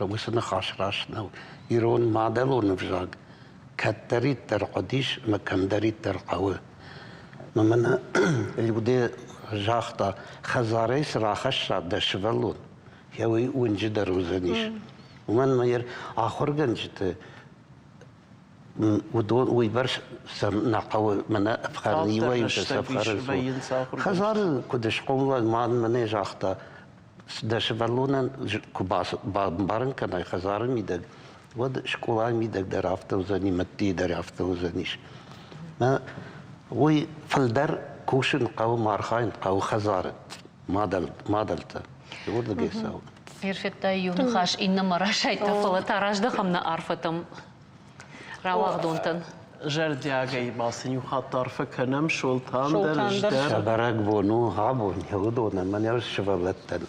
Speaker 10: уыцы ныхас раст нӕу. Ирон мадӕлон ӕвзаг кӕддӕриддӕр хъуыдис ӕмӕ кӕмдӕриддӕр хъӕуы. Мӕ мӕнӕ Люде загъта, хӕдзарӕй цы рахӕсса дӕ сывӕллон, йӕ уый уынджы дӕр уыдзӕнис. Уымӕн ӕмӕ ахуыргӕнджыты уыдон уыйбӕрц сӕм нӕ хъӕуы мӕнӕ ӕфхӕрын иуӕй-иутӕ сӕ ӕфхӕрынц. Хӕдзары куыд схъомыл мад мӕнӕ загъта, дӕ сывӕллонӕн куы бамбарын кӕнай хӕдзары мидӕг, уӕд скъолайы мидӕг дӕр афтӕ уыдзӕни, мӕдтийы дӕр афтӕ уыдзӕнис. Уый фылдӕр кусын хъӕуы, ма архайын хъӕуы хӕдзары мадӕлтӕ. Уырдыгӕй цӕуы.
Speaker 2: Федтай иу ныхас иннӕмӕ расайдта, фӕлӕ та раздӕхӕм нӕ арфӕтӕм рауагъдонтӕн.
Speaker 9: Зӕрдиагӕй ма сын иу хатт арфӕ кӕнӕм Солтан дӕр, ӕз дӕр.
Speaker 10: Сӕ бӕрӕгбон у абон уыдонӕн, мӕнӕ сывӕллӕттӕн.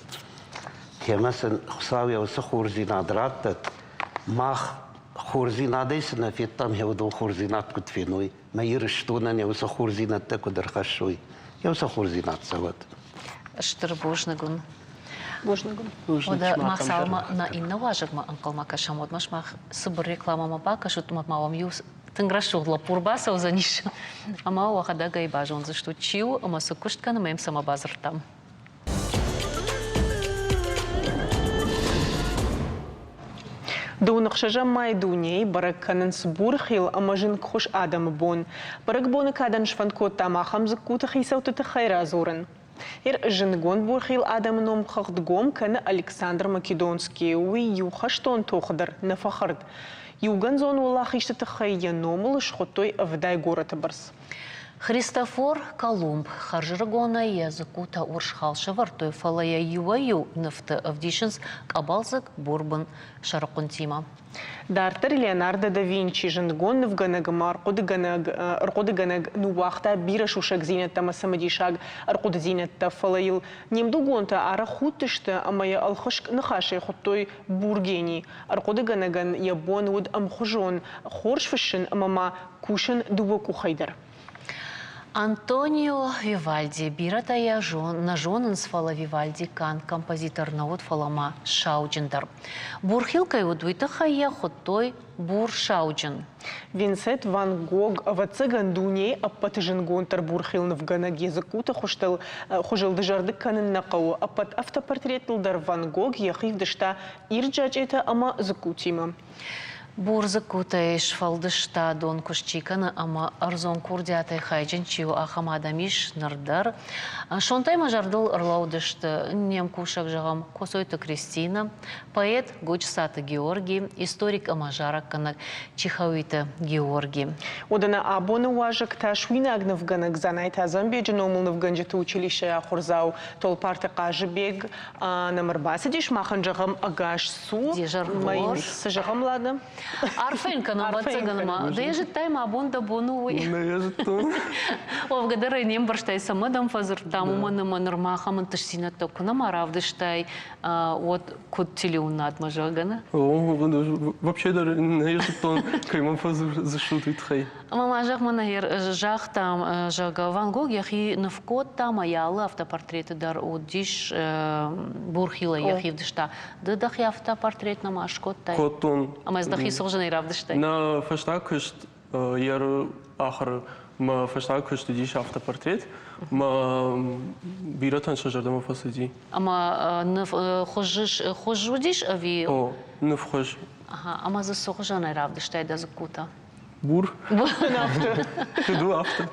Speaker 10: Темӕ сын Хуыцау йӕ уыцы хорздзинад раттӕд. Мах хорздзинадӕй цы нӕ федтам, йӕ уыдон хорздзинад куыд феной, мӕ Ирыстонӕн йӕ уыцы хорздзинӕдтӕ куыд ӕрхӕссой, йӕ уыцы хорздзинад цӕуӕд.
Speaker 2: Стыр бузныг уын.
Speaker 1: Бузныг уын.
Speaker 2: Уӕдӕ мах цалынмӕ нӕ иннӕ уазӕгмӕ ӕнхъӕлмӕ кӕсӕм, уӕдмӕ сымах цыбыр рекламӕмӕ бакӕсут ӕмӕ ма уӕм иу тынг рӕсугъд лӕппу ӕрбацӕудзӕнис ӕмӕ уӕхӕдӕг ӕй базондзыстут, чи у ӕмӕ цы куыст кӕны ӕмӕ йӕм цӕмӕ бадзырдтам.
Speaker 1: Дыууын ӕхсӕзӕм май дунейы бӕрӕг кӕнынц бурхил ӕмӕ зынгхуыз адӕмы бон. Бӕрӕгбоны кадӕн сфӕнд кодтам ахӕм дзыккуты хицӕутты тыххӕй радзурын. Ир зындгонд бурхил адӕмы номхыгъд гом кӕны Александр Македонский. Уый иу хӕстон тохы дӕр нӕ фӕхӕрд. Иугӕндзон уӕлахизты тыххӕй йӕ номыл схуыдтой ӕвдай горӕты бӕрц.
Speaker 2: Христофор Колумб хӕрзрыгонӕй йӕ дзыккутӕ урс хал сӕвӕрдтой, фӕлӕ йӕ иуӕй-иу нывты ӕвдисынц къӕбӕлдзыг бурбын сӕрыхъуынтимӕ.
Speaker 1: Дарддӕр Леонардо да Винчи зындгонд нывгӕнӕг ӕмӕ ӕрхъуыдыгӕнӕг ныууагъта бирӕ сусӕгдзинӕдтӕ ӕмӕ цымыдисаг ӕрхъуыдыдзинӕдтӕ, фӕлӕ йыл не мдугонтӕ арӕх худтысты ӕмӕ йӕ ӕлхыскъ ныхасӕй хуыдтой бургени. Ӕрхъуыдыгӕнӕгӕн йӕ бон уыд ӕмхуызон хорз фыссын ӕмӕ ма кусын дыууӕ къухӕй дӕр.
Speaker 2: Антонио Вивальди бирӕтӕ йӕ нӕ зонынц, фӕлӕ Вивальди канд композитор нӕ уыд, фӕлӕ ма сауджын дӕр. Бурхил кӕй уыд, уый тыххӕй йӕ хуыдтой бур сауджын.
Speaker 1: Винсент Ван Гог, ӕвӕццӕгӕн, дунейы ӕппӕты зындгонддӕр бурхил нывгӕнӕг йӕ дзыккуты хуызтыл хуызыл дызӕрдыг кӕнын нӕ хъӕуы. Ӕппӕт автопортреттыл дӕр Ван Гог йӕхи вдыста ирд зачъетӕ ӕмӕ дзыккутимӕ.
Speaker 2: Бур дзыккутӕй сфӕлдыстадон куыст чи кӕны ӕмӕ ӕрдзон курдиатӕй хайджын чи у, ахӕм адӕм ис ныр дӕр. Сонтӕй мӕ зӕрдыл ӕрлӕудысты не мкусӕг, зӕгъӕм, Коцойты Кристинӕ, поэт Годжысаты Георги, историк ӕмӕ зарӕггӕнӕг Чихауиты Георги.
Speaker 1: Уӕдӕ нӕ абоны уазӕг та суинаг нывгӕнӕг Дзанайты Азанбеджы номыл нывгӕнджыты училищӕйы ахуырдзау Толпарты Хъазыбег нӕм ӕрбацыдис, махӕн зӕгъӕм ӕгас цу. Цы зӕгъӕм, ладно?
Speaker 2: Арфӕ йын кӕнӕм, ӕвӕццӕгӕн ма. Ды йӕ зыдтай, мӕ бон дӕ бон у, уый.
Speaker 11: Нӕ йӕ зыдтон.
Speaker 2: Уӕвгӕ дӕр ӕй не мбӕрстай, цӕмӕ дӕм фӕдзырдтам, уымӕн ӕмӕ нырма ахӕм ӕнтыстдзинӕдтӕ куы нӕма равдыстай, уӕд куыд телеуынадмӕ, зӕгъгӕ, нӕ?
Speaker 11: Вообще дӕр нӕ йӕ зыдтон, кӕй мӕм фӕдзырдзыстут, уый тыххӕй.
Speaker 2: Ӕмӕ ма зӕгъ, мӕнӕ загътам, зӕгъгӕ, Ван Гог йӕхи ныв кодта, ӕмӕ йӕ алы автопортреты дӕр уыдис бурхилӕй йӕхи вдыста. Ды дӕхи автопортрет нӕма скодтай?
Speaker 11: Кодтон.
Speaker 2: Ӕмӕ дзы дӕхи сыгъзӕнӕй равдыстай?
Speaker 11: Нӕ фӕстаг куыст йӕ ахуыры мӕ фӕстаг куыст уыдис автопортрет. Мӕ бирӕтӕн сӕ зӕрдӕмӕ фӕцыди.
Speaker 2: Ӕмӕ ныв хуыз уыдис ӕви?
Speaker 11: О, нывхуыз.
Speaker 2: Ага, ӕмӕ дзы цы хуызӕнӕй равдыстай дӕ дзыккутӕ?
Speaker 11: Бур. Куыд у афтӕ?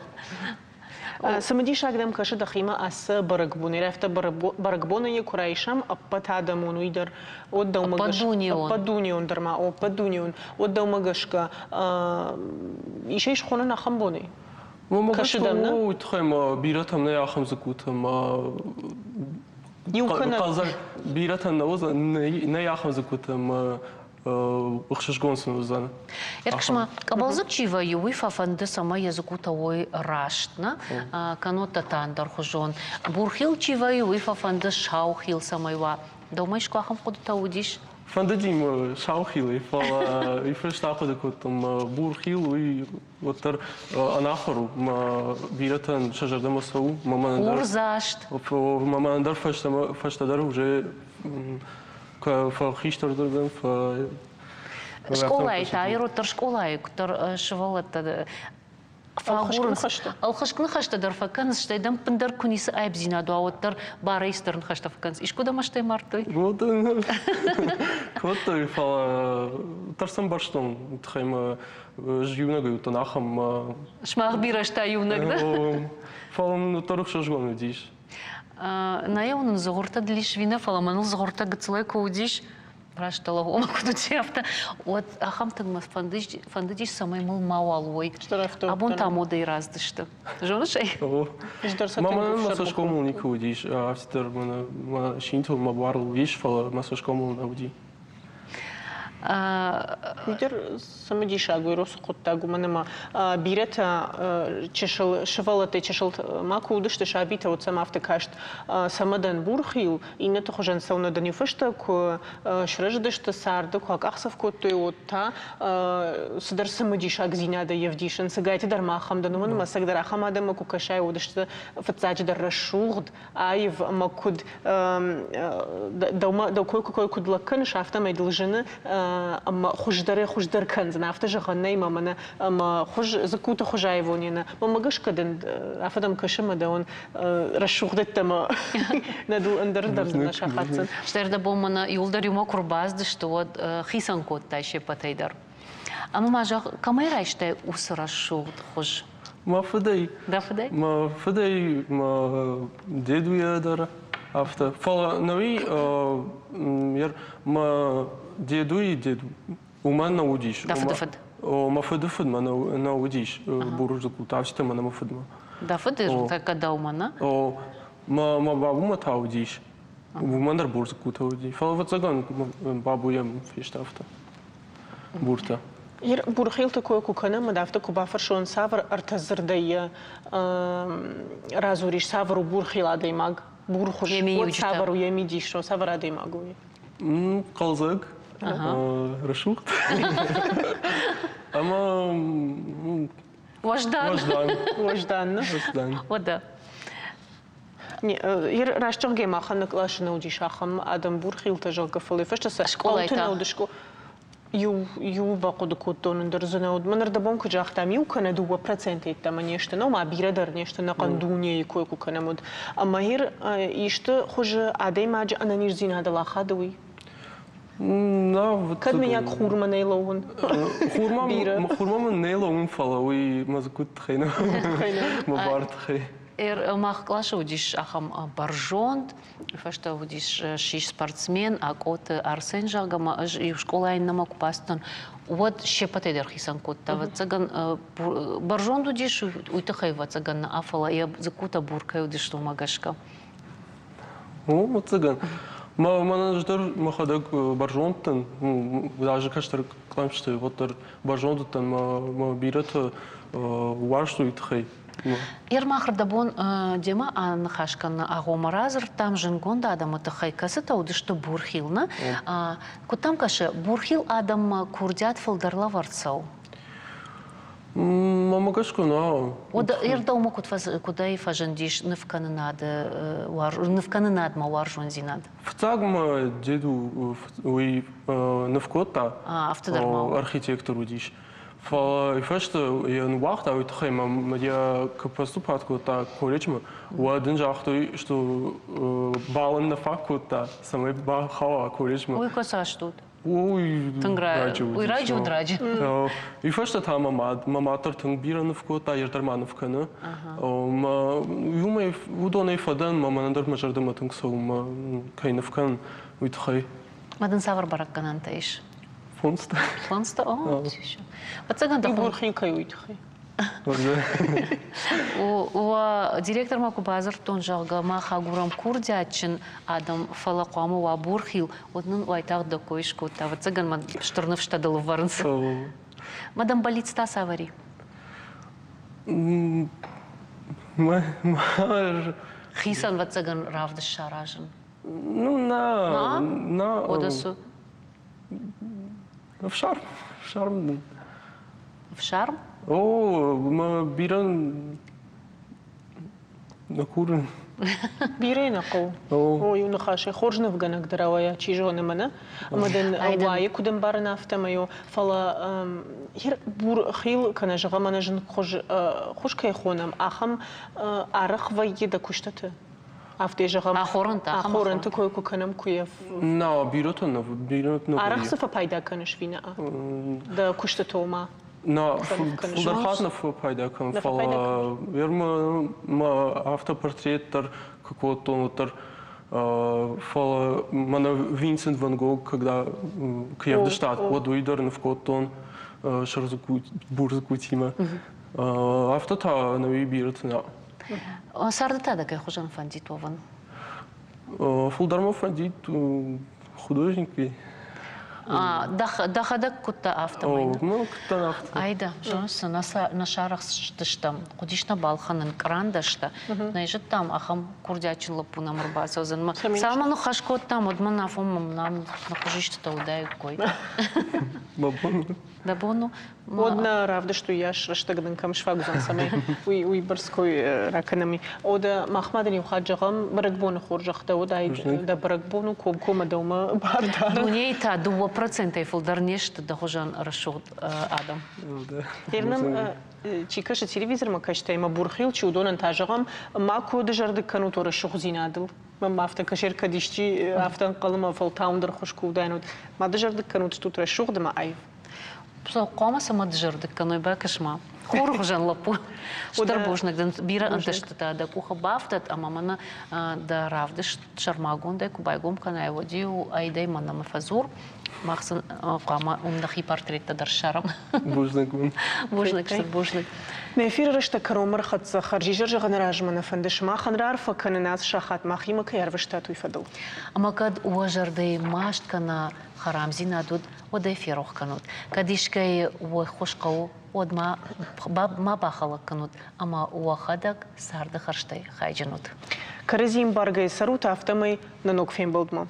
Speaker 1: Цымыдисаг дӕм кӕсы дӕхимӕ ацы бӕрӕгбонӕй? Афтӕ бӕрӕгбонӕй йӕ куы райсӕм, ӕппӕт адӕмон уый дӕр, уӕд дӕумӕ гӕсгӕ, ӕппӕтдунеон дӕр ма, ӕппӕтдунеон, уӕд дӕумӕ гӕсгӕ ис ӕй схонӕн ахӕм бонӕй?
Speaker 11: Уымӕ гӕсгӕ уый тыххӕй ма бирӕтӕм нӕй ахӕм дзыккутӕ ма
Speaker 1: Иу кӕнӕ
Speaker 11: бирӕтӕн нӕ уыдзӕн, нӕй ахӕм дзыккутӕ ӕмӕ ӕхсызгон сын уыдзӕн.
Speaker 2: Ӕркӕс-ма, къӕбӕлдзыг чи вӕййы, уый фӕфӕнды, цӕмӕй йӕ дзыккутӕ уой раст, нӕ? Кӕннод та ӕндӕрхуызон. Бурхил чи вӕййы, уый фӕфӕнды саухил цӕмӕй уа. Дӕумӕ искуы ахӕм хъуыдытӕ уыдис?
Speaker 11: Фӕндыди мӕ саухилӕй, фӕлӕ уый фӕстӕ ахъуыды кодтон, мӕ бурхил уый уӕддӕр ӕнахуыр у, мӕ бирӕтӕн сӕ зӕрдӕмӕ цӕуы. Мӕ мӕнӕн дӕр
Speaker 2: Хурдзаст.
Speaker 11: Мӕ мӕнӕн дӕр фӕстӕдӕр уже фӕхистӕрдӕрдӕм
Speaker 2: Скъолайы та, ироддӕр скъолайы куыддӕр сывӕллӕттӕ фӕагурынц, ӕлхыскъ ныхӕстӕ дӕр фӕкӕнынц, стӕй дӕм ӕппындӕр куы ницы аипдзинад уа, уӕддӕр барӕй стыр ныхӕстӕ фӕкӕнынц. Искуы дӕ мӕстӕй мардтой?
Speaker 11: Кодтой, фӕлӕ тӕрсын бӕрстон, тыххӕй мӕ ӕз иунӕгӕй уыдтӕн ахӕм.
Speaker 2: Сымах бирӕ стай иунӕг дӕ?
Speaker 11: Фӕлӕ мын уӕддӕр ӕхсызгон уыдис.
Speaker 2: Нӕ уынын дзыгъуыртӕ Длишвина, фӕлӕ мӕныл дзыгъуыртӕ гыццылӕй куы уыдис, раст дӕлӕгомӕ куыд уыди, афтӕ, уӕд ахӕм тынг мӕ фӕндыдис, цӕмӕй мыл мауал уой. Абон та модӕй раздысты. Зоныс ӕй?
Speaker 11: Мӕнӕн мӕ цӕсгомыл никуы уыдис, афтӕ дӕр мӕ синтыл, мӕ буарыл уыдис, фӕлӕ мӕ цӕсгомыл нӕ уыди.
Speaker 1: Уый дӕр цымыдисаг у уыцы хъуыддаг, уымӕн ӕмӕ бирӕтӕ чысыл сывӕллӕттӕй чысыл ма куы уыдысты сабитӕ, уӕд сӕм афтӕ каст, цӕмӕ дӕн бурхил, иннӕты хуызӕн цӕуынӕ дӕн иу фӕстӕ куы сырӕзыдысты царды, куы акъахдзӕф кодтой, уӕд та цыдӕр цымыдисагдзинадӕй ӕвдисын. Цыгайты дӕр ма ахӕм дӕн, уымӕн ӕмӕ ӕцӕгдӕр ахӕм адӕммӕ куы кӕсай, уӕд сты фыццаджыдӕр рӕсугъд, аив ӕмӕ куыд дӕумӕ дӕу кой куы куыд лӕг кӕныс, афтӕмӕй дыл зыны ӕмӕ хуыздӕрӕй хуыздӕр кӕндзӕн. Афтӕ зӕгъӕн нӕй мӕ мӕнӕ ӕмӕ хуыз дзыккуты хуыз аивон нӕ. Мӕнмӕ гӕсгӕ дын афтӕ дӕм кӕсы мӕ дӕуӕн рӕсугъд ӕддӕмӕ нӕ дыл ӕндӕр дӕр нӕ сахатдзӕн.
Speaker 2: Стӕй ӕрдӕбон мӕнӕ иуылдӕр иумӕ куы рбацыдысты, уӕд хицӕн кодтай се ппӕтӕй дӕр. Ӕмӕ ма зӕгъ, кӕмӕй райстай уыцы рӕсугъд хуыз?
Speaker 11: Мӕ фыдӕй.
Speaker 2: Дӕ фыдӕй?
Speaker 11: Мӕ фыдӕй, мӕ дедуйӕ дӕр афтӕ. Фӕлӕ нӕуи мӕ дедуйы дед уымӕн нӕ уыдис.
Speaker 2: Дӕ фыды фыд?
Speaker 11: Мӕ фыды фыдмӕ нӕ уыдис бурдзыкку тавситӕ мӕ мӕ фыдмӕ.
Speaker 2: Дӕ фыды тӕккӕ дӕумӕ, нӕ?
Speaker 11: Мӕ бабумӕ та уыдис. Уымӕн дӕр бурдзыккутӕ уыди. Фӕлӕ ӕвӕццӕгӕн бабуйӕн фесты афтӕ. Буртӕ.
Speaker 1: Бурхилты кой куы кӕнӕм, уӕд афтӕ куы бафӕрсон, цавӕр ӕртӕ дзырдӕй йӕ радзурис, цавӕр у бурхил адӕймаг, бурхуыз, уӕд цавӕр у йӕ мидис, цавӕр адӕймаг у?
Speaker 11: Хъӕлдзӕг, рӕсугъд ӕмӕ
Speaker 2: Уӕздан.
Speaker 1: Уӕздан.
Speaker 11: Уӕздан.
Speaker 2: Уӕдӕ.
Speaker 1: Раст зӕгъгӕ, махӕн нӕ къласы нӕ уыдис ахӕм адӕм бурхилтӕ, зӕгъгӕ, фӕлӕ фӕстӕ сӕ хъӕуты нӕ уыдысты. Иу, иу бахъуыды кодтон, ӕндӕр дзы нӕ уыд. Мӕн ӕрдӕбон куыд загътам, 1 кӕнӕ 2% йеддӕмӕ не сты, нӕу ма бирӕ дӕр не сты, ӕнӕхъӕн дунейы кой куы кӕнӕм, уӕд. Ӕмӕ ир исты хуызы адӕймаджы ӕнӕниздзинадыл ахады уый?
Speaker 11: Нӕ,
Speaker 1: Кӕд мыййаг хурмӕ нӕ лӕууын?
Speaker 11: Хурмӕ, хурмӕ мын нӕ лӕууын, фӕлӕ уый мӕ дзыккуты тыххӕй нӕ, мӕ бар тыххӕй.
Speaker 2: Мах къласы уыдис ахӕм бӕрзонд, фӕстӕ уыдис ссис спортсмен Акъоты Арсен, зӕгъгӕ, ӕмӕ ӕз иу скъолайы иннӕмӕ куы бацыдтӕн, уӕд се ппӕтӕй дӕр хицӕн кодта. Ӕвӕццӕгӕн, бӕрзонд уыдис, уый тыххӕй, ӕвӕццӕгӕн, нӕ, фӕлӕ йӕ дзыккутӕ бур кӕй уыдысты, уымӕ гӕсгӕ.
Speaker 11: О, ӕвӕццӕгӕн. Мӕнӕн ӕз дӕр мӕхӕдӕг бӕрзонд дӕн, даже кӕстӕр кълӕмтты уӕддӕр бӕрзонд уыдтӕн, мӕ бирӕтӕ уарзтой тыххӕй.
Speaker 2: Ермах рдӕбон демӕ аныхас кӕныны агъоммӕ радзырдтам зындгонд адӕмы тыххӕй, кӕцытӕ уыдысты бурхил, нӕ? Куыд дӕм кӕсы, бурхил адӕммӕ курдиат фылдӕр лӕвӕрд цӕуы?
Speaker 11: Мӕнмӕ гӕсгӕ нӕ.
Speaker 2: Уӕдӕ дӕумӕ куыдӕй фӕзындис нывкӕнынады нывкӕнынадмӕ уарзондзинад?
Speaker 11: Фыццаг мӕ деду уый ныв кодта.
Speaker 2: Афтӕ дӕр ма.
Speaker 11: Архитектор уыдис. Фӕлӕ фӕсте йӕ ныууагъта, уый тыххӕй мӕм йӕ куы поступать кодта колледжмӕ, уӕд ын загътой, что бал ын нӕ фаг кодта, цӕмӕй бахауа колледжмӕ.
Speaker 2: Уый куы цастут?
Speaker 11: Уый
Speaker 2: тынг раджы уыдис. Уый раджы уыд раджы.
Speaker 11: Уый фӕстӕ та мӕ мад, мӕ мад дӕр тынг бирӕ ныв кодта, йе дӕр ма ныв кӕны. Уымӕй уыдонӕй фӕдӕн, мӕ мӕнӕн дӕр мӕ зӕрдӕмӕ тынг цӕуы, мӕ кӕй ныв кӕнын, уый тыххӕй.
Speaker 2: Ма дын цавӕр бӕрӕггӕнӕнтӕ ис?
Speaker 11: Фондзтӕ.
Speaker 2: Фондзтӕ? О, Ӕвӕццӕгӕн дӕ
Speaker 1: Бурхи кӕй уый тыххӕй.
Speaker 2: Уӕ директормӕ куы бадзырдтон, зӕгъгӕ, мах агурӕм курдиатджын адӕм, фӕлӕ хъуамӕ уа бурхил, уӕд нын уайтагъд дӕ кой скодта. Ӕвӕццӕгӕн мӕ стыр ныфстӕ дыл ӕвӕрынц. Мадам бӕллиц та цавӕр и? Хицӕн, ӕвӕццӕгӕн, равдыст саразын.
Speaker 11: Ну, на, на.
Speaker 2: Уӕдӕ цы?
Speaker 11: Ӕфсарм, ӕфсарм дын.
Speaker 2: Ӕфсарм?
Speaker 11: О, мӕ бирӕ нӕ курын.
Speaker 1: Бирӕ нӕ хъӕуы. О, иу ныхасӕй хорз нывгӕнӕг дӕр ауайа, чи зоны мӕнӕ. Ӕмӕ дын уайы куыд ӕмбарын афтӕмӕй, фӕлӕ бур хил кӕнӕ зӕгъӕм ӕнӕ зынгхуыз хуыз кӕй хонӕм, ахӕм арӕх вӕййы дӕ куыстыты? Афтӕ зӕгъӕм,
Speaker 2: ахорӕнтӕ
Speaker 1: ахорӕнты кой куы кӕнӕм, куы йӕ
Speaker 11: На, бирӕтӕ нӕ бирӕтӕ нӕ
Speaker 1: Арӕх цы фӕпайда кӕныс винӕ дӕ куыстыты ома?
Speaker 11: На, фылдӕр хатт нӕ фӕпайда кӕнын, фӕлӕ мӕ мӕ автопортрет дӕр куы кодтон, уӕддӕр фӕлӕ мӕнӕ Винсент Ван Гог, когда куы ӕвдыста, уӕд уый дӕр ныв кодтон бурдзыккутимӕ. Афтӕ та ӕнӕуи бирӕты нӕ.
Speaker 2: Царды та дӕ кӕй хуызӕн фӕндид уӕвын?
Speaker 11: Фылдӕр мӕ фӕндид художникӕй.
Speaker 2: Дӕхӕдӕг куыдтӕ афтӕмӕй?
Speaker 11: Ну, куыдтӕн афтӕ.
Speaker 2: Айда, зоныс, нӕ сарӕхстыстӕм, хъуыдис нӕ балхӕнын кърандӕстӕ. Нӕ зыдтам, ахӕм курдиатджын лӕппу нӕм ӕрбацӕудзӕн. Цалынмӕ ныхас кодтам, уӕдмӕ афонмӕ нӕм ныххуызистытӕ уыдаиккой.
Speaker 11: Мӕ бон
Speaker 2: Дӕ бон у?
Speaker 1: Уӕд нӕ равдыст уыйас рӕстӕг нын кӕм сфаг уыдзӕн, цӕмӕй уый уый бӕрц кой ракӕнӕм. О, дӕ махмӕ дын иу хатт зӕгъӕм, бӕрӕгбоны хорзӕх дӕ уыдаид, дӕ бӕрӕгбон у комкоммӕ дӕумӕ бар дарын.
Speaker 2: Дунейы та 2%-ӕй фылдӕр не сты дӕ хуызӕн рӕсугъд адӕм.
Speaker 1: Нӕм чи кӕсы телевизормӕ кӕстӕй ӕмӕ бурхил чи, уыдонӕн та зӕгъӕм, макуы дызӕрдыг кӕнут уӕ рӕсугъддзинадыл. Мӕнмӕ афтӕ кӕсер кӕд исчи афтӕ ӕнхъӕлмӕ фӕлтау ӕндӕр хуыз куы уыдаин, уӕд ма дызӕрдыг кӕнут стут рӕсугъд ӕмӕ аив.
Speaker 2: Хъуамӕ сӕ ма дызӕрдыг кӕной, бакӕс-ма. Хуры хуызӕн лӕппу. Стыр бузныг дын, бирӕ ӕнтыстытӕ дӕ къухы бафтӕд ӕмӕ мӕнӕ дӕ равдыст сӕрмагондӕй куы байгом кӕнай, уӕд-иу ӕй дӕ мӕнӕ фӕдзур. Мах сын хъуамӕ уым нӕхи портреттӕ дӕр ссарӕм.
Speaker 11: Бузныг уын.
Speaker 2: Бузныг, стыр бузныг.
Speaker 1: Нӕ эфиры рӕстӕг кӕронмӕ рхӕццӕ. Хӕрзизӕр зӕгъыны размӕ нӕ фӕнды сымахӕн раарфӕ кӕнын ацы сахат махимӕ кӕй ӕрвыстат, уый фӕдыл.
Speaker 2: Ӕмӕ кӕд уӕ зӕрдӕйы маст кӕнӕ хӕрамдзинад уыд, уӕд ӕй ферох кӕнут. Кӕд искӕйы уӕ ххуыс хъӕуы, уӕд ма, ма бахӕлӕг кӕнут ӕмӕ уӕхӕдӕг царды хӕрзтӕй хайджын ут.
Speaker 1: Кӕрӕдзи ӕмбаргӕйӕ цӕрут, афтӕмӕй нӕ ног фембӕлдмӕ.